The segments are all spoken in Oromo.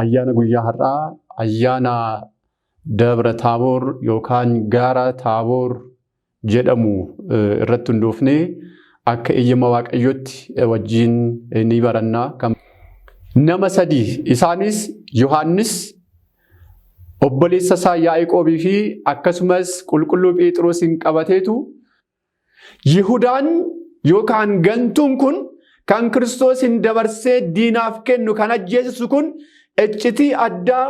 Ayyaana guyyaa har'aa ayyaana Dabra Taaboor yookaan gaara Taaboor jedhamu irratti hundoofnee akka eeyyama Waaqayyootti wajjin ni baranna. Nama sadii isaanis Yohaannis, obboleessa isaa Yaaqoobii fi akkasumas qulqulluu Phexrosin qabateetu Yihudaan yookaan gantuun kun kan Kiristoosin dabarsee diinaaf kennu kan ajjeesisu kun iccitii addaa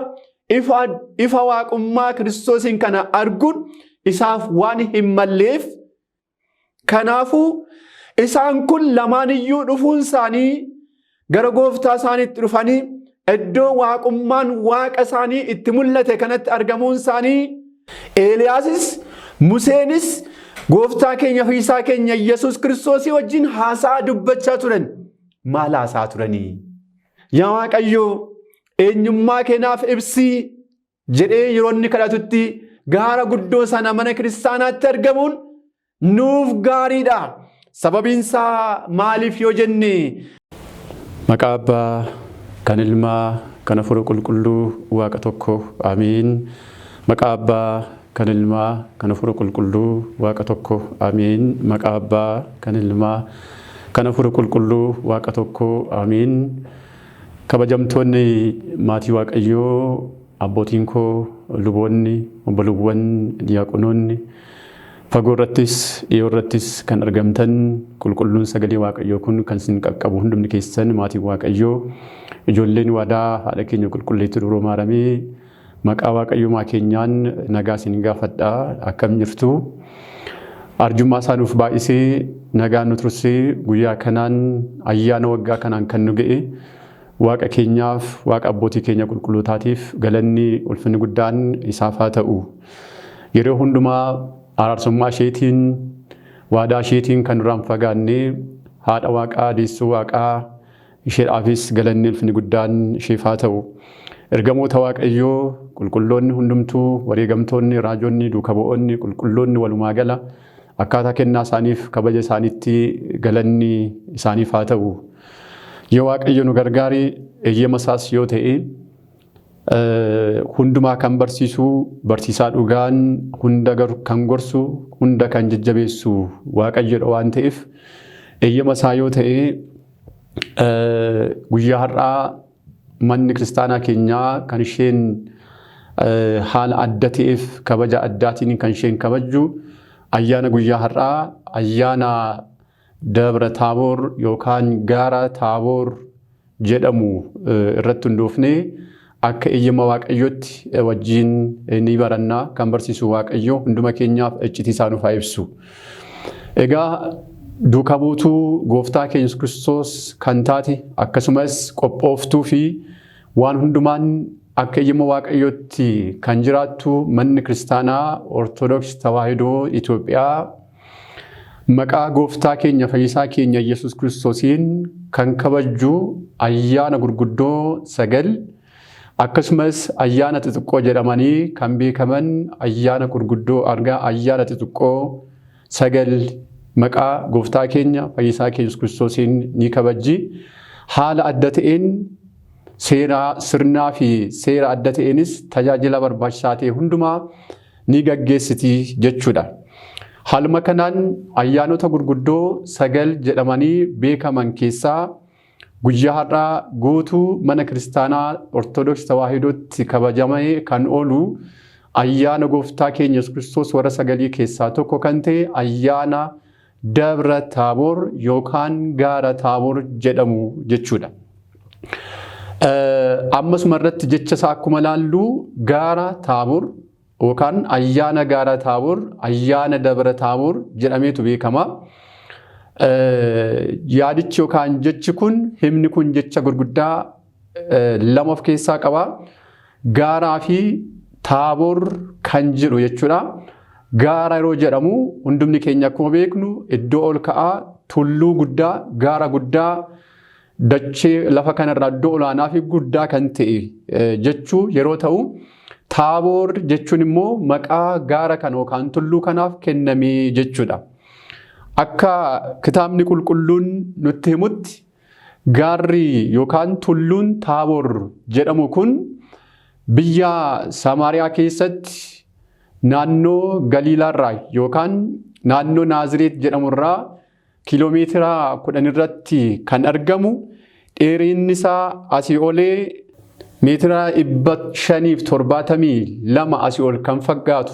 ifa waaqummaa Kiristoosiin kana arguun isaaf waan hin malleef, kanaafuu isaan kun lamaaniyyuu dhufuun isaanii gara gooftaa isaaniitti dhufanii iddoo waaqummaan waaqa isaanii itti mul'ate kanatti argamuun isaanii, Eeliyaasis Museenis gooftaa keenya fayyisaa keenya Yesuus Kiristoosii wajjin haasaa dubbachaa turan. Maal haasaa turanii? "Yaa Waaqayyo, eenyummaa kee naaf ibsii," jedhee yeroo inni kadhatutti gaara guddoo sana mana kiristaanaatti argamuun nuuf gaariidha. Sababiin isaa maaliif yoo jenne, Maqaa Abbaa, kan Ilmaa, kan Hafuura Qulqulluu, Waaqa tokko, Amiin. Maqaa Abbaa, kan Ilmaa, kan Hafuura Qulqulluu, Waaqa tokko, Amiin. Maqaa Abbaa, kan Ilmaa, kan Hafuura Qulqulluu, Waaqa tokko, Amiin. Kabajamtoonni maatii Waaqayyoo, abbootiin koo luboonni, obbolowwan diyaaqonoonni, fagoo irrattis dhiyoo irrattis kan argamtan, qulqulluun sagalee Waaqayyoo kun kan isin qaqqabu hundumni keessan, maatiin Waaqayyoo, ijoolleen waadaa haadha keenya qulqulleettii Dubroo Maaramii, maqaa Waaqayyumaa keenyaan nagaa isin gaafadha. Akkam jirtu? Arjummaa isaa nuuf baay'isee nagaan nu tursee guyyaa kanaan ayyaana waggaa kanaan kan nu ga'e Waaqa keenyaaf, Waaqa abbootii keenya qulqullootaatiif galanni ulfinni guddaan isaaf haa ta'u. Yeroo hundumaa araarsummaa isheetiin, waadaa isheetiin kan nurraan fagaanne haadha Waaqaa, deessuu Waaqaa, isheedhaafis galanni ulfinni guddaan isheef haa ta'u. Ergamoota Waaqayyoo qulqulloonni hundumtuu, wareegamtoonni, raajonni, duuka bu'oonni, qulqulloonni walumaa gala akkaataa kennaa isaaniif kabaja isaaniitti galanni isaaniif haa ta'u. Yoo Waaqayyo nu gargaare, eeyyama isaas yoo ta'e, hundumaa kan barsiisu barsiisaa dhugaan, hunda kan gorsu, hunda kan jajjabeessu Waaqayyodha waan ta'eef, eeyyama isaa yoo ta'e, guyyaa har'aa manni kiristaanaa keenyaa kan isheen haala adda ta'eef kabaja addaatiin kan isheen kabajju ayyaana guyyaa har'aa ayyaana Dabra Taaboor yookaan gaara Taaboor jedhamu irratti hundoofnee akka eeyyama Waaqayyootti wajjin ni baranna. Kan barsiisu Waaqayyo hunduma keenyaaf iccitii isaa nuuf haa ibsu. Egaa duuka buutuu gooftaa keenya Yesuus Kiristoos kan taate, akkasumas qophooftuu fi waan hundumaan akka eeyyama Waaqayyootti kan jiraattu manni kiristaanaa Ortodoksii Tawaahidoo Itoophiyaa maqaa gooftaa keenya fayyisaa keenya Yesuus Kiristoosiin kan kabajju ayyaana gurguddoo 9, akkasumas ayyaana xixiqqoo jedhamanii kan beekaman ayyaana gurguddoo argaa ayyaana xixiqqoo 9 maqaa gooftaa keenya fayyisaa keenya Yesuus Kiristoosiin ni kabajji. Haala adda ta'een, seera sirnaa fi seera adda ta'eenis tajaajila barbaachisaa ta'e hundumaa ni gaggeessiti jechuudha. Haaluma kanaan ayyaanota gurguddoo 9 jedhamanii beekaman keessaa guyyaa har'aa guutuu mana kiristaanaa Ortodoksii Tawaahidootti kabajamee kan oolu ayyaana gooftaa keenya Yesuus Kiristoos warra sagalii keessaa tokko kan ta'e ayyaana Dabra Taaboor yookaan gaara Taaboor jedhamu jechuudha. Ammasuma irratti jecha isaa akkuma laallu, gaara Taaboor yookaan ayyaana gaara Taaboor, ayyaana Dabra Taaboor jedhameetu beekama. Yaadichi yookaan jechi kun, himni kun jecha gurguddaa lama of keessaa qaba. Gaaraa fi Taaboor kan jedhu jechuudha. Gaara yeroo jedhamu hundumni keenya akkuma beeknu iddoo ol ka'aa, tulluu guddaa, gaara guddaa, dachee lafa kanarraa iddoo olaanaa fi guddaa kan ta'e jechuu yeroo ta'u, Taaboor jechuun immoo maqaa gaara kana yookaan tulluu kanaaf kenname jechuudha. Akka kitaabni qulqulluun nutti himutti, Gaarri yookaan tulluun Taaboor jedhamu kun biyya Samaariyaa keessatti naannoo Galiilaarraa yookaan naannoo Naazireet jedhamurraa kiiloomeetira 10 irratti kan argamu, dheerinni isaa asii olee meetira 572 asii ol kan fagaatu,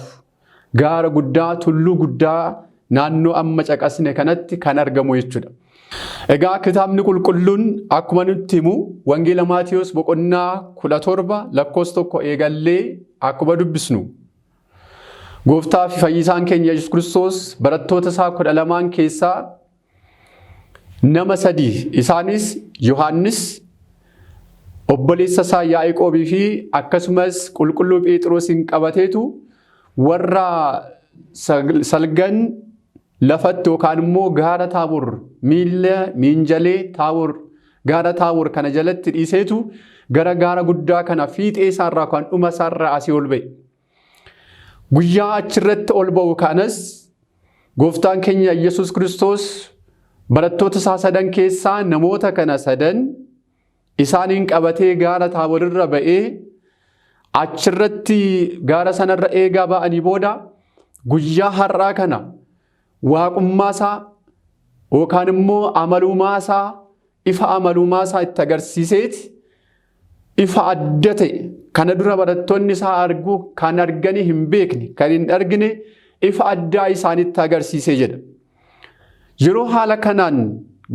gaara guddaa, tulluu guddaa naannoo amma caqasne kanatti kan argamu jechuudha. Egaa kitaabni qulqulluun akkuma nutti himu, Wangeela Maatiyos boqonnaa 17 lakkoofsa 1 eegallee akkuma dubbisnu, gooftaa fi fayyisaan keenya Yesuus Kiristoos barattoota isaa 12n keessaa nama sadii, isaanis Yohaannis, obboleessa isaa Yaaqoobii fi akkasumas qulqulluu Phexrosin qabateetu warra salgan lafatti yookaan immoo gaara Taabor miilla miinjalee Taabor, gaara Taabor kana jalatti dhiiseetu gara gaara guddaa kana fiixee isaarraa kan dhuma isaarraa asii ol ba'e. Guyyaa achirratti ol ba'u kanas gooftaan keenya Yesuus Kiristoos barattoota isaa sadan keessaa namoota kana sadan isaaniin qabatee gaara Taaborirra ba'ee, achirratti gaara sanarra eegaa ba'anii booda, guyyaa har'aa kana waaqummaasaa yookaan immoo amalummaasaa, ifa amalummaasaa itti agarsiiseeti, ifa adda ta'e kana dura barattoonni isaa arguu kan arganii hin beekne, kan hin argine, ifa addaa isaanitti agarsiisee jedha. Yeroo haala kanaan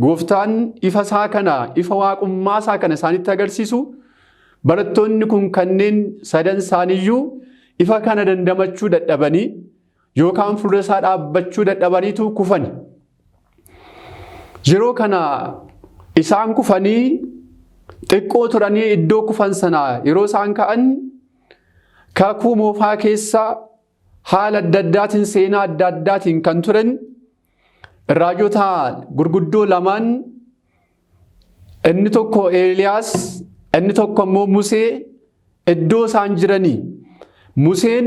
gooftaan ifa isaa kana, ifa waaqummaa isaa kana isaanitti agarsiisu, barattoonni kun kanneen sadan isaaniiyyuu ifa kana dandamachuu dadhabanii yookaan fuuldura isaa dhaabbachuu dadhabaniitu kufani. Yeroo kana isaan kufanii xiqqoo turanii, iddoo kufan sana yeroo isaan ka'an, kakuu moofaa keessa haala adda addaatiin, seenaa adda addaatiin kan turan raajota gurguddoo lamaan, inni tokko Eeliyaas, inni tokko immoo Musee, iddoo isaan jiranii, Museen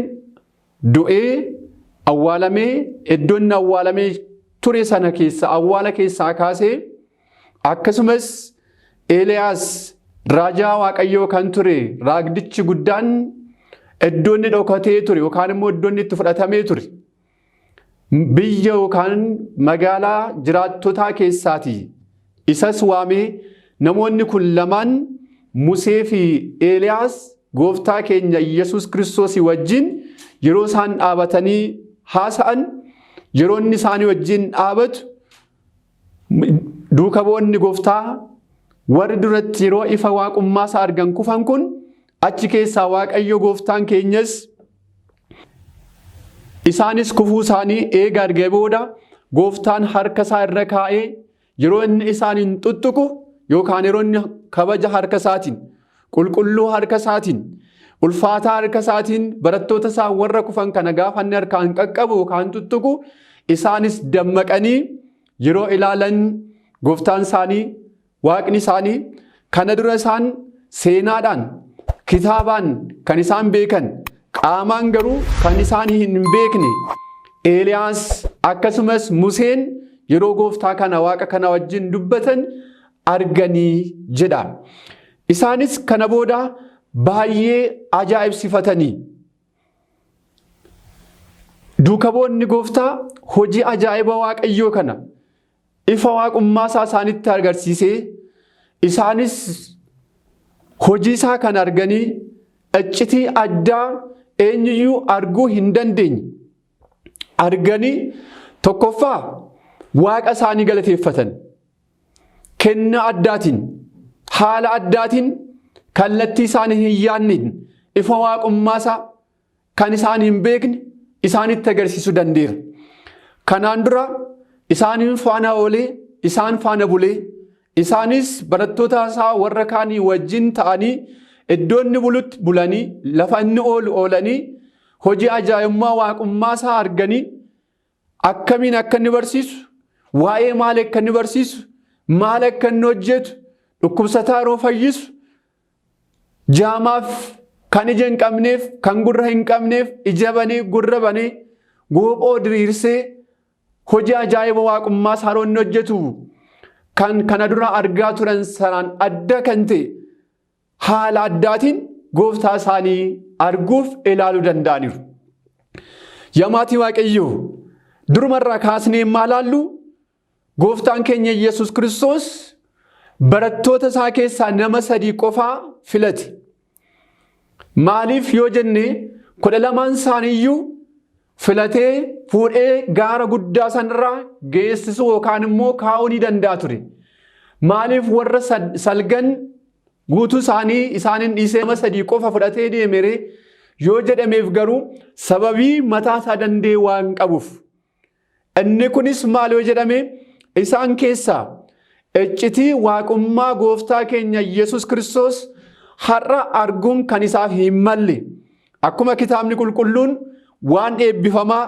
du'ee awwaalamee iddoo inni awwaalamee ture sana keessa awwaala keessaa kaasee, akkasumas Eeliyaas raajaa Waaqayyoo kan ture, raagdichi guddaan, iddoo inni dhokatee ture yookaan immoo iddoo inni itti fudhatamee ture biyya yookaan magaalaa jiraattotaa keessaati isas waamee, namoonni kun lamaan Musee fi Eeliyaas gooftaa keenya Yesuus Kiristoosii wajjin yeroo isaan dhaabatanii haasa'an, yeroo inni isaanii wajjin dhaabatu, duuka bu'oonni gooftaa warri duratti yeroo ifa waaqummaa isaa argan kufan kun, achi keessaa Waaqayyo gooftaan keenyas isaanis kufuu isaanii eega argee booda, gooftaan harka isaa irra kaa'ee yeroo inni isaaniin tuttuqu yookaan yeroo inni kabaja harka isaatiin, qulqulluu harka isaatiin, ulfaataa harka isaatiin barattoota isaa warra kufan kana gaafa inni harkaan qaqqabu yookaan tuttuqu, isaanis dammaqanii yeroo ilaalan, gooftaan isaanii, waaqni isaanii kana dura isaan seenaadhaan, kitaabaan kan isaan beekan, qaamaan garuu kan isaan hin beekne Eeliyaas akkasumas Museen yeroo gooftaa kana, waaqa kana wajjin dubbatan arganii jedha. Isaanis kana booda baay'ee ajaa'ibsifatanii. Duuka bu'oonni gooftaa hojii ajaa'iba Waaqayyoo kana, ifa waaqummaa isaa isaanitti agarsiisee, isaanis hojii isaa kana arganii, iccitii addaa eenyuyyuu arguu hin dandeenye arganii, tokkoffaa waaqa isaanii galateeffatan. Kennaa addaatiin, haala addaatiin, kallattii isaanii hin yaadneen ifa waaqummaa isaa kan isaan hin beekne isaanitti agarsiisuu danda'eera. Kanaan dura isaaniin faana oolee, isaan faana bulee, isaanis barattoota isaa warra kaanii wajjin ta'anii iddoo inni bulutti bulanii, lafa inni oolu oolanii, hojii ajaa'ibummaa waaqummaa isaa arganii, akkamiin akka inni barsiisu, waa'ee maal akka inni barsiisu, maal akka inni hojjetu, dhukkubsataa yeroo fayyisu, jaamaaf, kan ija hin qabneef, kan gurra hin qabneef ija banee, gurra banee, goophoo diriirsee, hojii ajaa'iba waaqummaa isaa yeroo inni hojjetu kan kana dura argaa turan sanaan adda kan ta'e haala addaatiin gooftaa isaanii arguuf ilaaluu danda'aniiru. Yaa maatii Waaqayyoo, durumarraa kaasnee maal laallu? Gooftaan keenya Yesuus Kiristoos barattoota isaa keessaa nama sadii qofaa filate. Maaliif yoo jenne, 12n isaaniiyyuu filatee fuudhee gaara guddaa sanarraa geessisuu yookaan immoo kaa'uu ni danda'a ture. Maaliif warra salgan guutuu isaanii isaaniin dhiisee nama sadii qofa fudhatee deemere yoo jedhameef garuu, sababii mataa isaa danda'e waan qabuuf. Inni kunis maal yoo jedhame, isaan keessaa iccitii waaqummaa gooftaa keenya Yesus Kiristoos har'a arguun kan isaaf hin malle, akkuma kitaabni qulqulluun waan eebbifamaa,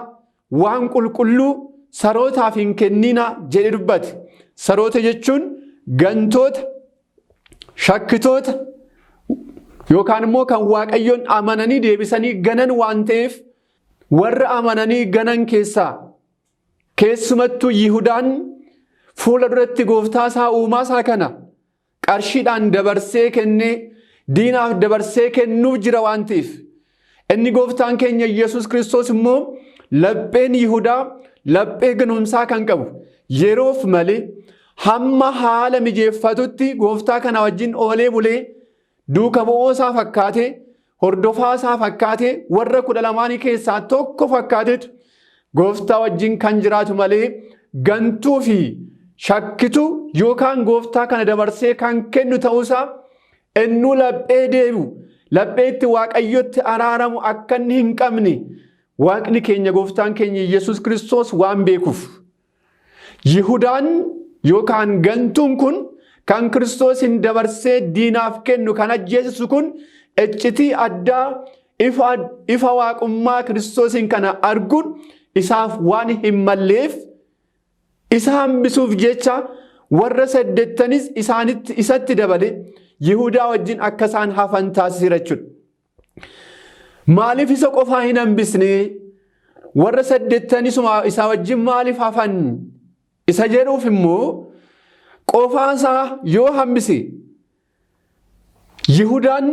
waan qulqulluu sarootaaf hin kennina jedhe dubbate. Saroota jechuun gantoota, shakkitoota yookaan immoo kan Waaqayyoon amananii deebisanii ganan waan ta'eef, warra amananii ganan keessaa keessumattuu Yihudaan fuula duratti gooftaa isaa, uumaa isaa kana qarshiidhaan dabarsee kennee diinaaf dabarsee kennuuf jira waan ta'eef, inni gooftaan keenya Yesus Kiristoos immoo lapheen Yihudaa laphee ganumsaa kan qabu, yeroof malee hamma haala mijeeffatutti gooftaa kana wajjin oolee bulee, duuka bu'oosaa fakkaatee, hordofaa isaa fakkaatee, warra 12nii keessaa tokko fakkaateetu gooftaa wajjin kan jiraatu malee, gantuu fi shakkituu yookaan gooftaa kana dabarsee kan kennu ta'uusaa innuu laphee deebi'u, laphee itti Waaqayyotti araaramu akka inni hin qabne Waaqni keenya, gooftaan keenya Yesus Kiristoos waan beekuuf. Yihudaan yookaan gantuun kun, kan Kiristoosin dabarsee diinaaf kennu, kan ajjeesisu kun, iccitii addaa ifa waaqummaa Kiristoosiin kana arguun isaaf waan hin malleef, isa hambisuuf jecha warra saddeettanis isaanitti isatti dabale Yihudaa wajjin akka isaan hafan taasiseera jechuudha. Maaliif isa qofaa hin hambisne? Warra saddeettanisuma isaa wajjin maaliif hafan? Isa jedhuuf immoo, qofaasaa yoo hambise, Yihudaan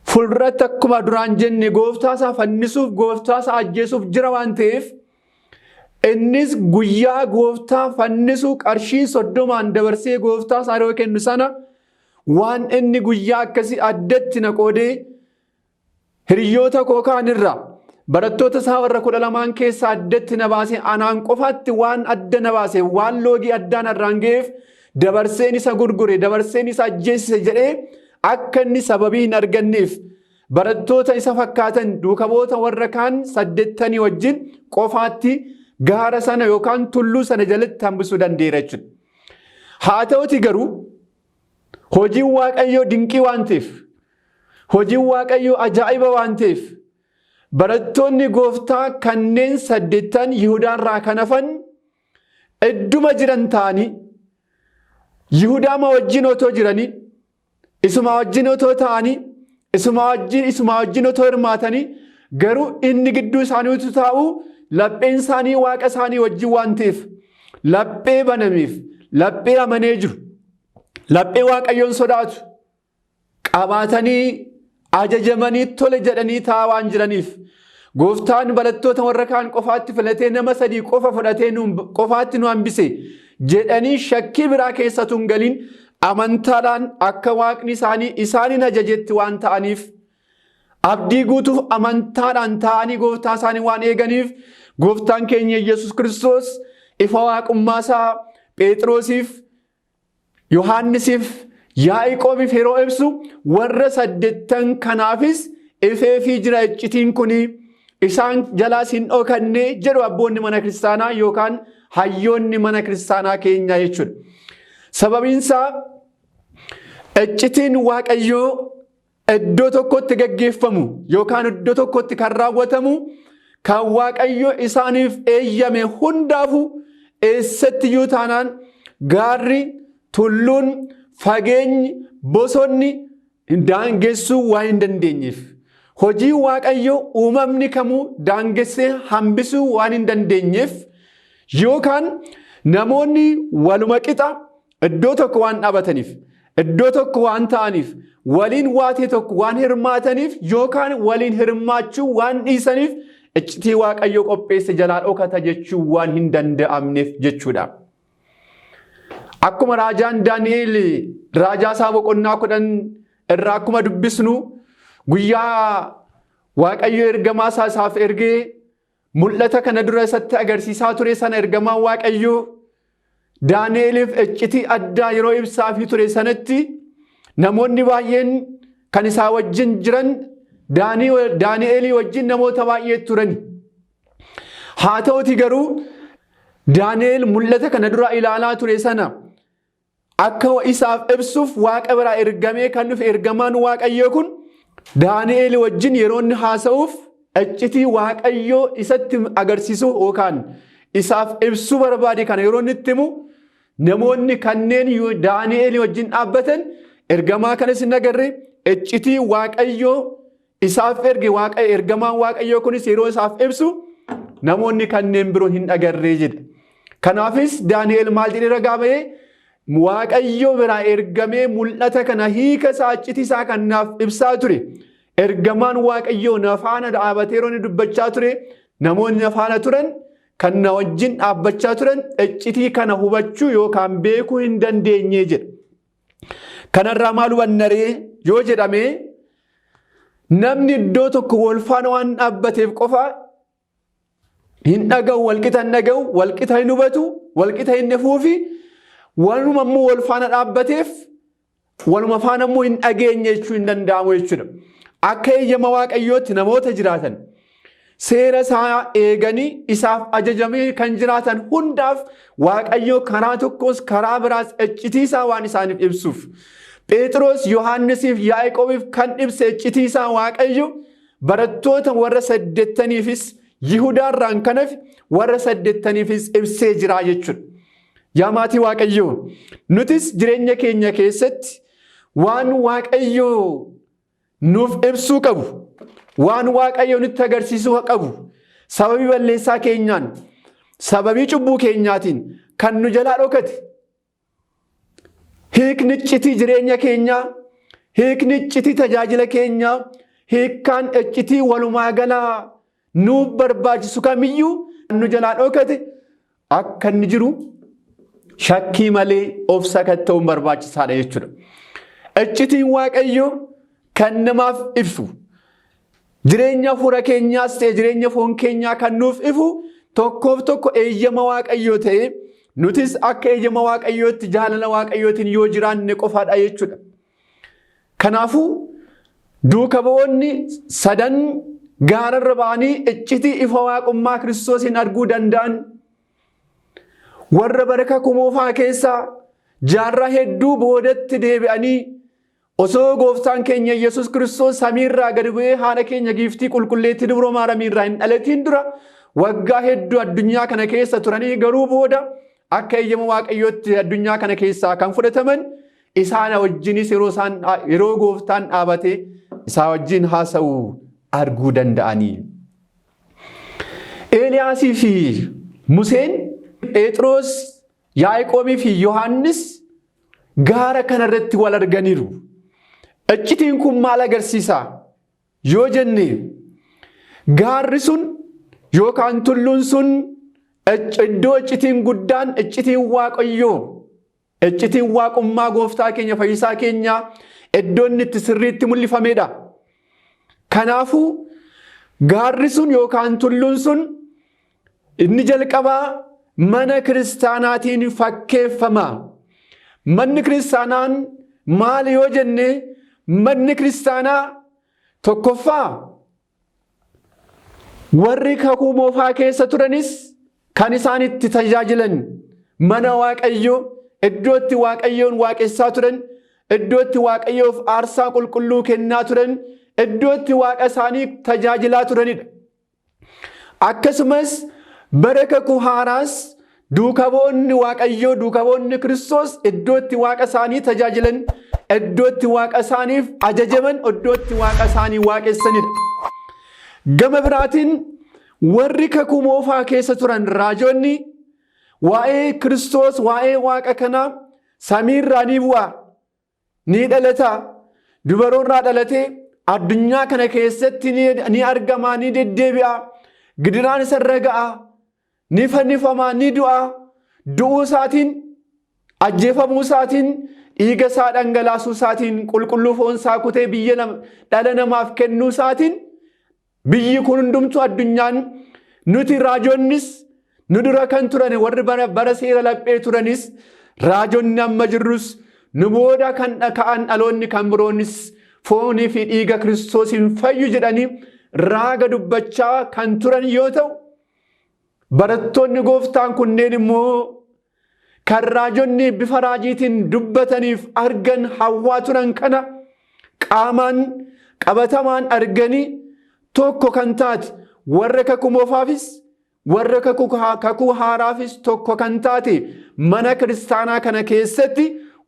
fuulduratti akkuma duraan jenne gooftaa isaa fannisuuf, gooftaa isaa ajjeesuuf jira waan ta'eef, innis guyyaa gooftaa fannisu qarshii 30n dabarsee gooftaa isaa yeroo kennu sana, waan inni guyyaa akkasii addatti na qoodee hiriyoota koo kaan irraa, barattoota isaa warra 12n keessaa addatti na baasee, anaan qofaatti waan adda na baase, waan loogii addaan irraan ga'eef dabarseen isa gurgure, dabarseen isa ajjeesise jedhee akka inni sababii hin arganneef, barattoota isa fakkaatan, duukaboota warra kaan saddeettanii wajjin qofaatti gaara sana yookaan tulluu sana jalatti hambisuu danda'eera jechuudha. Haa ta'uti garuu, hojiin Waaqayyoo dinqii waan ta'eef, hojiin Waaqayyoo ajaa'iba waan ta'eef, barattoonni gooftaa kanneen saddeettan Yihudaarraa kan hafan idduma jiran ta'anii, Yihudaama wajjin otoo jiranii, isuma wajjin otoo ta'anii, isuma wajjin otoo hirmaatanii, garuu inni gidduu isaanii utuu taa'u, lapheen isaanii Waaqa isaanii wajjin waan ta'eef, laphee banameef, laphee amanee jiru, laphee Waaqayyoon sodaatu qabaatanii, ajajamanii, tole jedhanii taa'aa waan jiraniif, gooftaan barattoota warra kaan qofaatti filatee nama sadii qofa fudhatee qofaatti nu hambise jedhanii shakkii biraa keessatu hin galin, amantaadhaan akka Waaqni isaanii isaaniin ajajetti waan ta'aniif, abdii guutuuf amantaadhaan ta'anii gooftaa isaanii waan eeganiif, gooftaan keenya Yesus Kiristoos ifa waaqummaa isaa Phexrosiif, Yohaannisiif, Yaaqoobiif yeroo ibsu, warra saddeettan kanaafis ifeefii jira, iccitiin kuni isaan jalaas hin dhokanne jedhu abboonni mana kiristaanaa yookaan hayyoonni mana kiristaanaa keenyaa jechuudha. Sababiin isaa, iccitiin Waaqayyoo iddoo tokkotti gaggeeffamu yookaan iddoo tokkotti kan raawwatamu, kan Waaqayyo isaaniif eeyyame hundaafuu eessattiyyuu taanaan, gaarri, tulluun, fageenyi, bosonni daangessuu waan hin dandeenyeef. Hojii Waaqayyo uumamni kamuu daangessee hambisuu waan hin dandeenyeef, yookaan namoonni waluma qixa Iddoo tokko waan dhaabataniif, iddoo tokko waan ta'aniif, waliin waatee tokko waan hirmaataniif yookaan waliin hirmaachuu waan dhiisaniif iccitii Waaqayyo qopheesse jalaa dhokata jechuu waan hin danda'amneef jechuudha. Akkuma raajaan Daani'eel raajaa isaa boqonnaa 10 irraa akkuma dubbisnu guyyaa Waaqayyo ergamaa isaa isaaf ergee mul'ata kana dura isatti agarsiisaa ture sana ergamaan Waaqayyoo Daani'eliif iccitii addaa yeroo ibsaafii ture sanatti namoonni baay'een kan isaa wajjin jiran Daani'elii wajjin namoota baay'ee turani. Haa ta'uti garuu Daani'el mul'ata kana dura ilaalaa ture sana akka isaaf ibsuuf Waaqa biraa ergamee kan dhufe ergamaan Waaqayyoo kun Daani'el wajjin yeroo inni haasa'uuf iccitii Waaqayyoo isatti agarsiisuu yookaan isaaf ibsuu barbaade kana yeroo inni itti himu namoonni kanneen Daani'el wajjin dhaabbatan ergamaa kanas hin agarre, iccitii Waaqayyoo isaaf erge Waaqa ergamaan Waaqayyoo kunis yeroo isaaf ibsu namoonni kanneen biroo hin agarree jedhe. Kanaafis Daani'el maal jedhee ragaa ba'ee? Waaqayyo biraa ergamee mul'ata kana hiika isaa iccitii isaa kan naaf ibsaa ture. Ergamaan Waaqayyoo na faana dhaabatee yeroo inni dubbachaa ture namoonni na faana turan kan na wajjin dhaabbachaa turan iccitii kana hubachuu yookaan beekuu hin dandeenye jedha. Kanarraa maal hubanna ree yoo jedhame, namni iddoo tokko wal faana waan dhaabbateef qofa hin dhaga'u, walqixa hin dhaga'u, walqixa hin hubatu, walqixa hin ifuufi, waluma immoo wal faana dhaabbateef waluma faana immoo hin dhageenye jechuu hin danda'amu jechuudha. Akka eeyyama Waaqayyootti namoota jiraatan seera isaa eeganii isaaf ajajamee kan jiraatan hundaaf Waaqayyo karaa tokkos karaa biraas iccitii isaa waan isaaniif ibsuuf. Phexros, Yohaannisiif Yaaqoobiif kan ibse iccitii isaa Waaqayyo barattoota warra saddeettaniifis, Yihudaarraan kan hafe warra saddeettaniifis ibsee jira jechuudha. Yaa maatii Waaqayyoo, nutis jireenya keenya keessatti waan Waaqayyo nuuf ibsuu qabu, waan Waaqayyo nutti agarsiisuu qabu, sababii balleessaa keenyaan, sababii cubbuu keenyaatiin kan nu jalaa dhokate, hiikni iccitii jireenya keenyaa, hiikni iccitii tajaajila keenyaa, hiikkaan iccitii walumaa galaa nuuf barbaachisu kamiyyuu nu jalaa dhokate akka inni jiru shakkii malee of sakatta'uun barbaachisaadha jechuudha. Iccitiin Waaqayyoo kan namaaf ibsu, jireenya hafuura keenyaas ta'e jireenya foon keenyaa kan nuuf ifu tokkoof tokko eeyyama Waaqayyoo ta'e nutis akka eeyyama Waaqayyootti jaalala Waaqayyootiin yoo jiraanne qofaadha jechuudha. Kanaafuu duuka bu'oonni sadan gaararra ba'anii iccitii ifa waaqummaa Kiristoosiin arguu danda'an warra bara kakuu moofaa keessaa jaarraa hedduu boodatti deebi'anii osoo gooftaan keenya Yesuus Kiristoos samiirraa gadi bu'ee haadha keenya giiftii qulqulleettii dubroo Maaramiirraa hin dhalatiin dura waggaa hedduu addunyaa kana keessa turanii garuu booda akka eeyyama Waaqayyootti addunyaa kana keessaa kan fudhataman isaan wajjinis yeroo isaan yeroo gooftaan dhaabate isaa wajjin haasa'u arguu danda'anii. Eeliyaasii fi Museen, Phexros, Yaaqoobii fi Yohaannis gaara kanarratti wal arganiiru. Iccitiin kun maal agarsiisa yoo jenne, gaarri sun yookaan tulluun sun iddoo iccitiin guddaan, iccitiin Waaqayyoo, iccitiin waaqummaa gooftaa keenya fayyisaa keenyaa iddoo inni itti sirriitti mul'ifamedha. Kanaafuu gaarri sun yookaan tulluun sun inni jalqabaa mana kiristaanaatiin fakkeeffama. Manni kiristaanaan maali yoo jenne, manni kiristaanaa tokkoffaa warri kakuu moofaa keessa turanis kan isaan itti tajaajilan mana Waaqayyoo, iddoo itti Waaqayyoon waaqessaa turan, iddoo itti Waaqayyoof aarsaa qulqulluu kennaa turan, iddoo itti Waaqa isaanii tajaajilaa turanidha. Akkasumas bara kakuu haaraas duuka bu'oonni Waaqayyoo, duuka bu'oonni Kiristoos iddoo itti Waaqa isaanii tajaajilan, iddoo itti Waaqa isaaniif ajajaman, iddoo itti Waaqa isaanii waaqessanidha. Gama biraatiin warri kakuu moofaa keessa turan raajonni waa'ee Kiristoos, waa'ee Waaqa kanaa Samiirraa ni bu'a, ni dhalata, dubaroorraa dhalatee addunyaa kana keessatti ni argama, ni deddeebi'a, gidiraan isarra ga'a, ni fannifama, ni du'a. Du'uu isaatiin, ajjeefamuu isaatiin, dhiiga isaa dhangalaasuu isaatiin, qulqulluu foon isaa kutee biyya dhala namaaf kennuu isaatiin biyyi kun hundumtuu addunyaan nuti raajonnis nu dura kan turan warri bara seera laphee turanis raajonni amma jirrus nu booda kan ka'an dhaloonni kan biroonis foonii fi dhiiga Kiristoosiin fayyu jedhanii raaga dubbachaa kan turan yoo ta'u, barattoonni gooftaan kunneen immoo kan raajonni bifa raajiitiin dubbataniif argan hawwaa turan kana qaamaan qabatamaan arganii tokko kan taate warra kakuu moofaafis warra kakuu haaraafis tokko kan taate mana kiristaanaa kana keessatti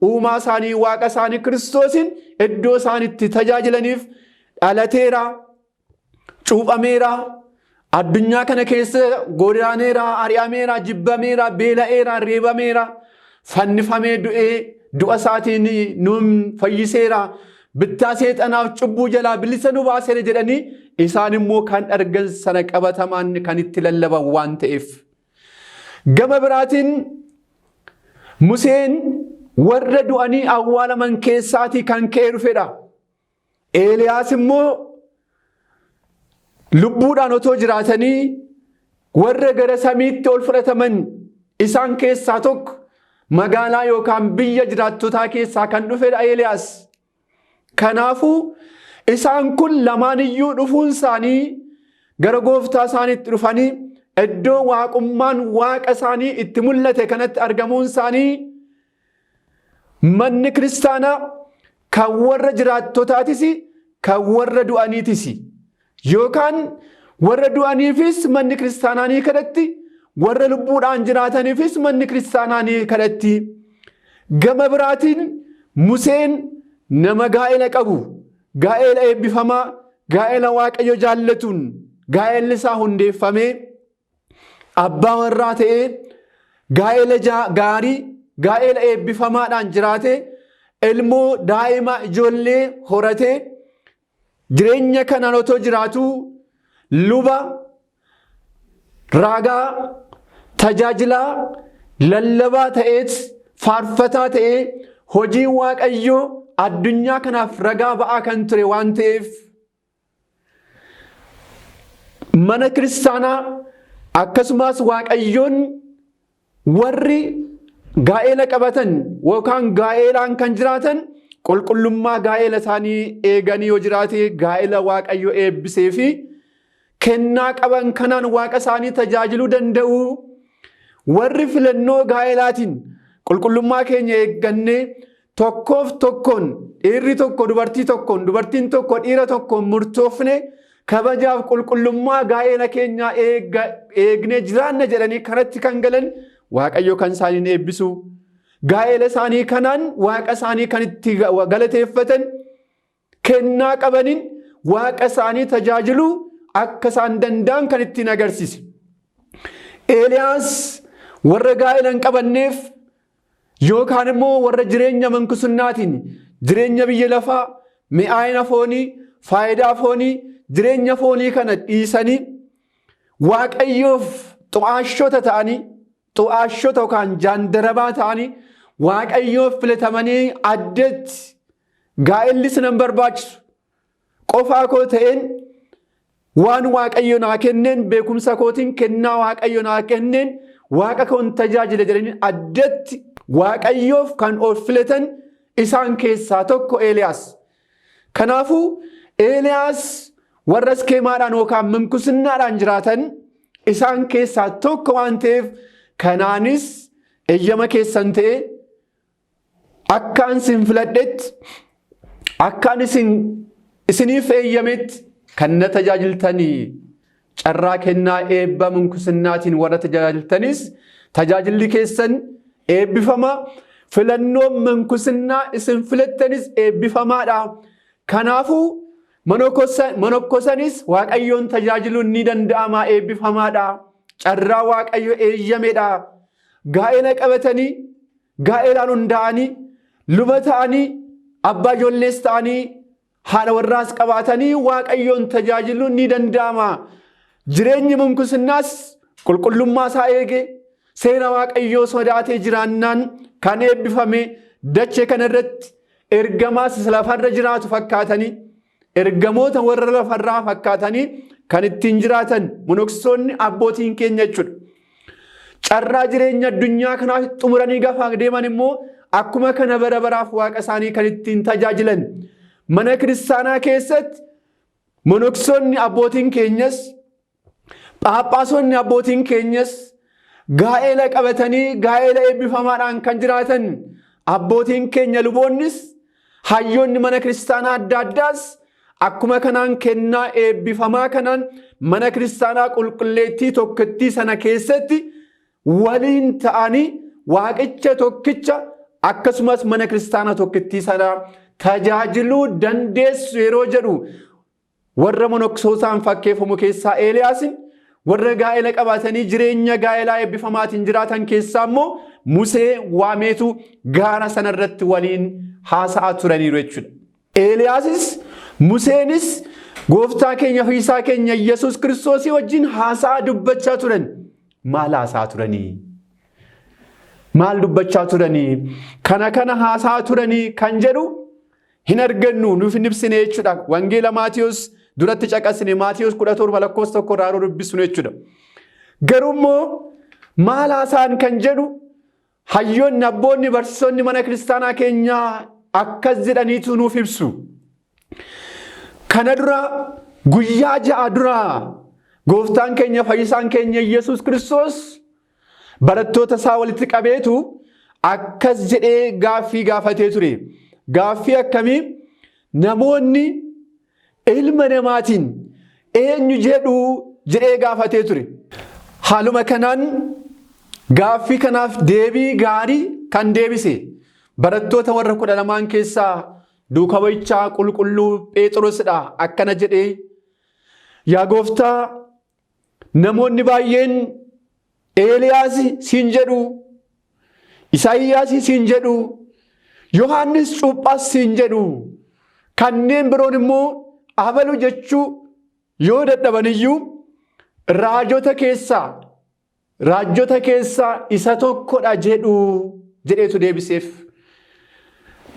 uumaa isaanii waaqa isaanii Kiristoosiin iddoo isaan itti tajaajilaniif dhalateera, cuuphameera, addunyaa kana keessa godaaneera, ari'ameera, jibbameera, beela'eera, reebameera, fannifamee du'ee du'a isaatiin nuun fayyiseera, bittaa seexanaaf cubbuu jalaa bilisa nu baaseera jedhanii isaan immoo kan argan sana qabatamaan kan itti lallaban waan ta'eef. Gama biraatiin Museen warra du'anii awwaalaman keessaatii kan ka'ee dhufedha. Eeliyaas immoo lubbuudhaan otoo jiraatanii warra gara samiitti ol fudhataman isaan keessaa tokko magaalaa yookaan biyya jiraattotaa keessaa kan dhufedha Eeliyaas. Kanaafuu isaan kun lamaan iyyuu dhufuun isaanii gara gooftaa isaaniitti dhufanii iddoo waaqummaan waaqa isaanii itti mul'ate kanatti argamuun isaanii manni kiristaanaa kan warra jiraattotaatis kan warra du'aniitis yookaan warra du'aniifis manni kiristaanaa ni kadhatti, warra lubbuudhaan jiraataniifis manni kiristaanaa ni kadhatti. Gama biraatiin Museen nama gaa'ela qabu, gaa'ela eebbifamaa, gaa'ela Waaqayyo jaallatuun gaa'elli isaa hundeeffamee abbaa warraa ta'ee gaa'ela gaarii gaa'ela eebbifamaadhaan jiraatee ilmoo daa'ima ijoollee horatee jireenya kanaan otoo jiraatuu luba raagaa tajaajilaa lallabaa ta'eet faarfataa ta'ee hojii Waaqayyoo addunyaa kanaaf ragaa ba'aa kan ture waan ta'eef mana kiristaanaa akkasumas Waaqayyoon warri gaa'ela qabatan yookaan gaa'elaan kan jiraatan qulqullummaa gaa'ela isaanii eeganii yoo jiraate gaa'ela Waaqayyo eebbisee fi kennaa qaban kanaan Waaqa isaanii tajaajiluu danda'u. Warri filannoo gaa'elaatiin qulqullummaa keenya eeggannee tokkoof tokkoon dhiirri tokko dubartii tokkoon dubartiin tokko dhiira tokkoon murtoofne kabajaaf qulqullummaa gaa'ela keenyaa eegnee jiraanna jedhanii kanatti kan galan Waaqayyo kan isaaniin eebbisu. Gaa'ela isaanii kanaan Waaqa isaanii kan itti galateeffatan kennaa qabaniin Waaqa isaanii tajaajiluu akka isaan danda'an kan ittiin agarsiise. Eeliyaas warra gaa'ela hin qabanneef yookaan immoo warra jireenya mankusunnaatiin jireenya biyya lafaa mi'aayina foonii faayidaa foonii jireenya foonii kana dhiisanii Waaqayyoof xu'aashota ta'anii xu'aashota yookaan jaandarabaa ta'anii Waaqayyoof filatamanii addatti gaa'elli sinan barbaachisu qofaa koo ta'een waan Waaqayyo naa kenneen beekumsa kootiin kennaa Waaqayyo naa kenneen Waaqa koon tajaajila jedhanii addatti Waaqayyoof kan of filatan isaan keessaa tokko Eeliyaas. Kanaafuu Eeliyaas warra iskeemaadhaan yookaan minkusinnaadhaan jiraatan isaan keessaa tokko waan ta'eef kanaanis eeyyama keessan ta'e akka an isin filadhetti akka an isin isiniif eeyyametti kan na tajaajiltanii carraa kennaa eebba minkusinnaatiin warra tajaajiltanis tajaajilli keessan eebbifama. Filannoon minkusinnaa isin filattanis eebbifamaadha. Kanaafuu monokkosanis Waaqayyoon tajaajiluun ni danda'ama eebbifamaadha. Carraa Waaqayyo eeyyamedha. Gaa'ela qabatanii gaa'elaan hundaa'anii luba ta'anii abbaa ijoollees ta'anii haadha warraas qabaatanii Waaqayyoon tajaajiluun ni danda'ama. Jireenyi munkusinnaas qulqullummaa isaa eege seera Waaqayyoo sodaatee jiraannaan kan eebbifame dachee kana irratti ergamaas isa lafarra jiraatu fakkaatanii ergamoota warra lafarraa fakkaatanii kan ittiin jiraatan monoksoonni abbootiin keenya jechuudha. Carraa jireenya addunyaa kanaaf xumuranii gaafa deeman immoo akkuma kana bara baraaf waaqa isaanii kan ittiin tajaajilan. Mana kiristaanaa keessatti monoksoonni abbootiin keenyas phaaphaasonni abbootiin keenyas gaa'ela qabatanii gaa'ela eebbifamaadhaan kan jiraatan abbootiin keenya luboonnis hayyoonni mana kiristaanaa adda addaas akkuma kanaan kennaa eebbifamaa kanaan mana kiristaanaa qulqulleettii tokkittii sana keessatti waliin ta'anii waaqicha tokkicha akkasumas mana kiristaanaa tokkittii sana tajaajiluu dandeessu yeroo jedhu warra monoksootaan fakkeeffamu keessaa Eeliyaasin, warra gaa'ela qabaatanii jireenya gaa'elaa eebbifamaatiin jiraatan keessaa immoo Musee waameetu gaara sanarratti waliin haasa'aa turaniiru jechuudha. Eeliyaasis Museenis gooftaa keenya fayyisaa keenya Yesuus Kiristoosii wajjin haasa'aa dubbachaa turan. Maal haasa'aa turanii? Maal dubbachaa turanii? Kana kana haasa'aa turanii kan jedhu hin argannu, nuuf hin ibsine jechuudha. Wangeela Maatiyos duratti caqasne Maatiyos 17 lakkoofsa 1 irraa yeroo dubbisnu jechuudha. Garuu immoo maal haasa'an kan jedhu hayyoonni abboonni barsiisonni mana kiristaanaa keenyaa akkas jedhaniitu nuuf ibsu. Kana dura guyyaa 6 dura gooftaan keenya fayyisaan keenya Yesuus Kiristoos barattoota isaa walitti qabeetu akkas jedhee gaaffii gaafatee ture. Gaaffii akkamii? Namoonni ilma namaatiin eenyu jedhu jedhee gaafatee ture. Haaluma kanaan gaaffii kanaaf deebii gaarii kan deebise barattoota warra 12 keessaa duuka bu'ichaa qulqulluu Phexrosidha. Akkana jedhee, yaa gooftaa, namoonni baay'een Eeliyaas siin jedhu, Isaayyaas siin jedhu, Yohaannis cuuphaas siin jedhu, kanneen biroon immoo abalu jechuu yoo dadhabaniyyuu raajota keessaa isa tokkodha jedhu jedheetu deebiseef.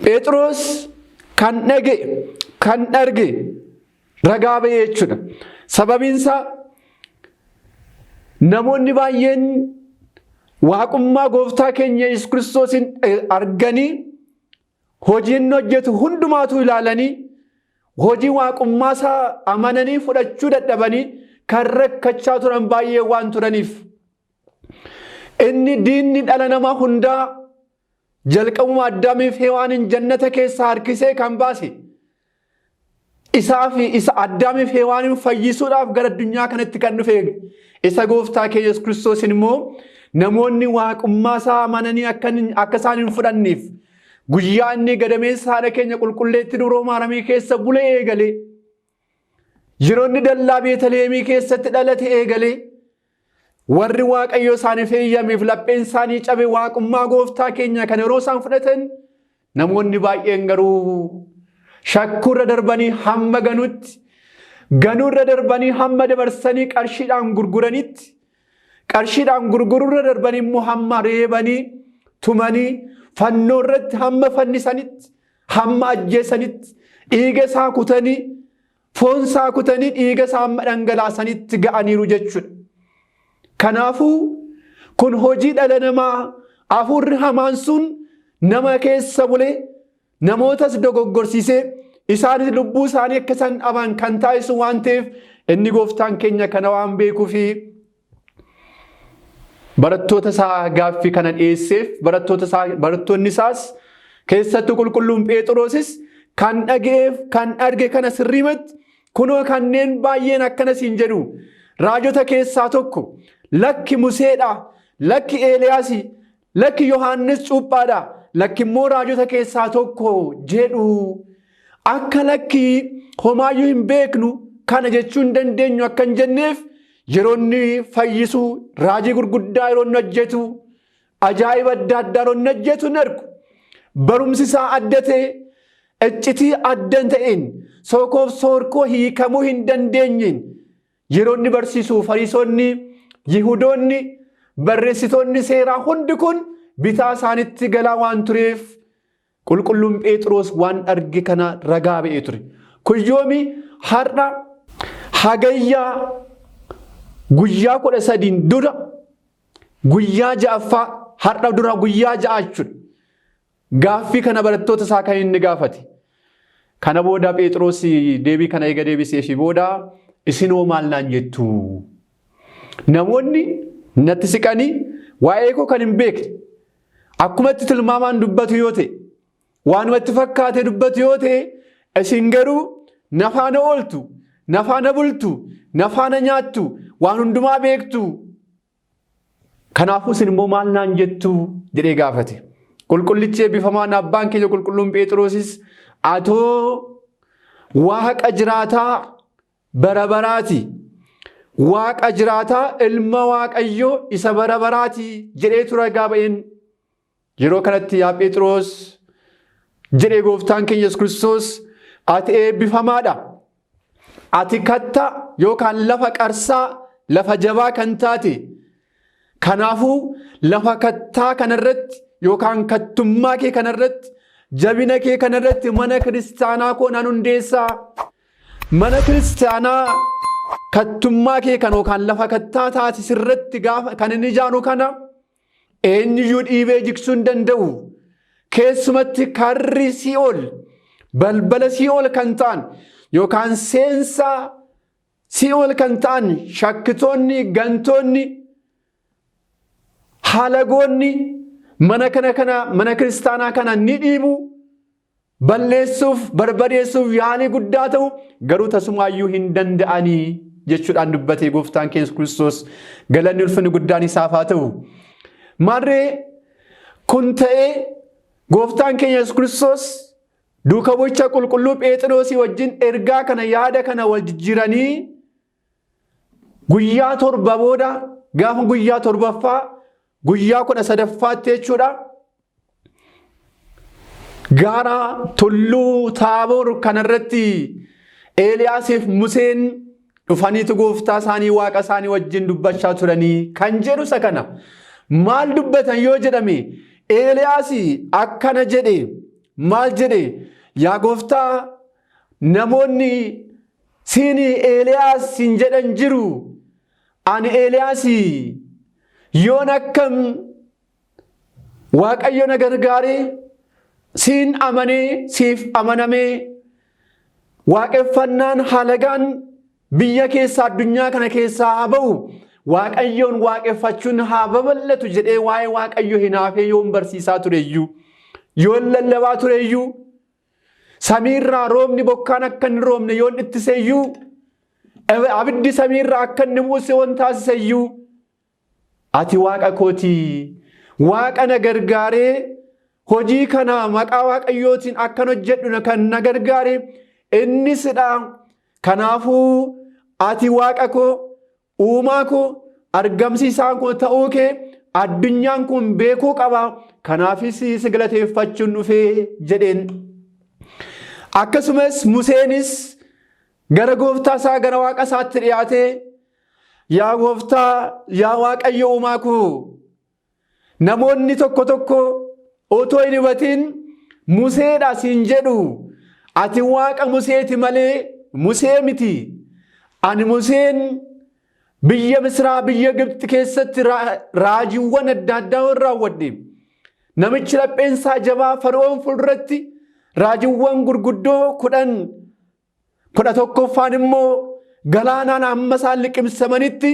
Phexros kan dhaga'e kan arge ragaa ba'e jechuudha. Sababiin isaa namoonni baay'een waaqummaa gooftaa keenya Yesuus Kiristoosiin arganii hojii inni hojjetu hundumaatu ilaalanii hojii waaqummaa isaa amananii fudhachuu dadhabanii kan rakkachaa turan baay'ee waan turaniif. Inni diinni dhala namaa hundaa jalqabuma Addaamiif Hewaaniin jannata keessaa harkisee kan baase isaa fi isa Addaamiif Hewaaniin fayyisuudhaaf gara addunyaa kanatti kan dhufe isa gooftaa keenya Yesuus Kiristoosiin immoo namoonni waaqummaa isaa amananii akka isaan hin fudhanneef guyyaa inni gadameessa haadha keenya qulqulleetti Dubroo Maaramii keessa bulee eegalee yeroo inni dallaa Beetaliheemii keessatti dhalate eegalee warri Waaqayyo isaaniif eeyyameef lapheen isaanii cabe waaqummaa gooftaa keenya kan yeroo isaan fudhatan namoonni baay'een garuu shakkuurra darbanii hamma ganuutti, ganuurra darbanii hamma dabarsanii qarshiidhaan gurguranitti, qarshiidhaan gurgururra darbanii immoo hamma reebanii tumanii fannoo irratti hamma fannisanitti, hamma ajjeesanitti, dhiiga isaa kutanii foon isaa kutanii dhiiga isaa hamma dhangalaasanitti ga'aniiru jechuudha. Kanaafuu kun hojii dhala namaa hafuurri hamaan sun nama keessa bulee namootas dogoggorsiisee isaanis lubbuu isaanii akka isaan dhaban kan taasisu waan ta'eef inni gooftaan keenya kana waan beekuufi barattoota isaa gaaffii kana dhiyeesseef. Barattoonni isaas keessattuu qulqulluun Phexrosis kan dhaga'eef kan arge kana sirriimatti kunoo kanneen baay'een akkana siin jedhu, raajota keessaa tokko, lakki Museedha, lakki Eeliyaasi, lakki Yohaannis cuuphaadha, lakki immoo raajota keessaa tokko jedhu, akka lakki homaayyuu hin beeknu kana jechuu hin dandeenyu akka hin jenneef yeroo inni fayyisu raajii gurguddaa yeroo inni hojjetu Ajaa'iba adda addaa yeroo inni hojjetu hin argu. Barumsi isaa adda ta'e, iccitii adda hin ta'een, sookoof soorkoo hiikamuu hin dandeenyeen yeroo inni barsiisu Fariisonni, Yihudoonni, barreessitoonni seeraa hundi kun bitaa isaanitti galaa waan tureef Qulqulluun Pheexiroos waan arge kana ragaa ba'ee ture. Kun yoomi? Har'a Hagayyaa guyyaa 13n dura guyyaa ja'affaa, har'a dura guyyaa 6 jechuudha. Gaaffii kana barattoota isaa kan inni gaafate. Kana booda Pheexiroos deebii kana eega deebiseefii booda isinoo maal naan jettu? Namoonni natti siqanii waa'ee koo kan hin beekne akkuma itti tilmaamaan dubbatu yoo ta'e, waanuma itti fakkaate dubbatu yoo ta'e, isin garuu na faana ooltu, na faana bultu, na faana nyaattu, waan hundumaa beektu. Kanaafuu isin immoo maal naan jettu jedhee gaafate. Qulqullichi eebbifamaan abbaan keenya qulqulluun Pheexiroosis atoo Waaqa jiraataa bara baraati. Waaqa jiraataa ilma Waaqayyoo isa bara baraati jedheetu ragaa ba'een. Yeroo kanatti yaa Pheexiroos jedhee gooftaan keenya Yesuus Kiristoos ati eebbifamaadha. Ati kattaa yookaan lafa qarsaa lafa jabaa kan taate. Kanaafuu lafa kattaa kanarratti yookaan kattummaa kee kanarratti jabina kee kanarratti mana kiristaanaa koo nan hundeessaa. Mana kiristaanaa kattummaa kee kan yookaan lafa kattaa taate sirratti gaafa kan inni ijaaru kana eenyuyyuu dhiibee jigsuu hin danda'u. Keessumatti karri sii'ool balbala sii'ool kan ta'an yookaan seensa sii'ool kan ta'an shakkitoonni gantoonni halagoonni mana kana kana mana kiristaanaa kana ni dhiibu. Balleessuuf barbadeessuuf yaalii guddaa ta'u garuu tasumaayyuu hin danda'anii jechuudhaan dubbatee gooftaan keenya Kiristoos galanni ulfinni guddaan isaaf haa ta'u. Maarree kun ta'ee gooftaan keenya Yesuus Kiristoos duuka bu'icha qulqulluu Pheexiroosii wajjin ergaa kana yaada kana wal jijjiiranii guyyaa 7 booda gaafa guyyaa torbaffaa guyyaa 13ffaatti jechuudha. Gaara tulluu Taaboor kanarratti Eeliyaasiif Museen dhufaniitu gooftaa isaanii waaqa isaanii wajjin dubbachaa turanii kan jedhu isa kana. Maal dubbatan yoo jedhame Eeliyaas akkana jedhe maal jedhe yaa gooftaa namoonni siin Eeliyaas siin jedhan jiru ani Eeliyaas yoon akkam Waaqayyo na gargaaree siin amanee siif amanamee waaqeffannaan halagaan biyya keessaa addunyaa kana keessaa haa ba'u Waaqayyoon waaqeffachuun haa babal'atu jedhee waa'ee Waaqayyo hinaafee yoon barsiisaa tureyyuu yoon lallabaa tureyyuu samiirraa roobni bokkaan akka hin roobne yoon ittiseyyuu abiddi samiirraa akka inni buuse yoon taasiseyyuu Ati Waaqa kooti. Waaqa na gargaaree hojii kana maqaa Waaqayyootiin akkan hojjedhu kan na gargaare inni sidha. Kanaafuu ati Waaqa koo, uumaa koo, argamsiisaa koo ta'uu kee addunyaan kun beekuu qaba. Kanaafis si galateeffachuun dhufee jedheen. Akkasumas Museenis gara gooftaa isaa gara Waaqa isaatti dhiyaatee Yaa gooftaa, yaa Waaqayyo uumaa koo, namoonni tokko tokko otoo hin hubatin Museedha siin jedhu. Ati Waaqa Museeti malee Musee miti. Ani Museen biyya Misraa biyya Gibxi keessatti raajiiwwan adda addaa waan raawwadhe. Namichi lapheensaa jabaa Fara'oon fuulduratti raajiiwwan gurguddoo 10 11ffaan immoo galaanaan hamma isaan liqimsamanitti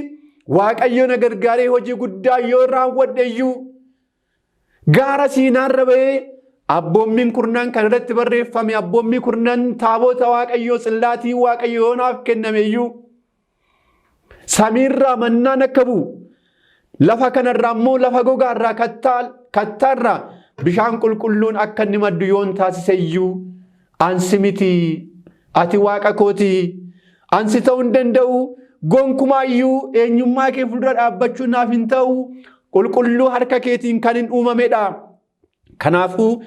Waaqayyo na gargaaree hojii guddaa yoo raawwadhe iyyuu gaara Siinaarra ba'ee abboommiin kurnan kan irratti barreeffame abboommii kurnan taabota Waaqayyoo tsillaatii Waaqayyo yoo naaf kenname iyyuu samiirraa mannaan akka bu'u lafa kanarraa immoo lafa gogaarraa kattaarraa bishaan qulqulluun akka inni maddu yoon taasise iyyuu ansi miti ati waaqa kooti ansi ta'uu hin danda'u gonkumaayyuu eenyummaa kee fuuldura dhaabbachuu naaf hin ta'u qulqulluu harka keetiin kan hin uumamedha. Kanaafuu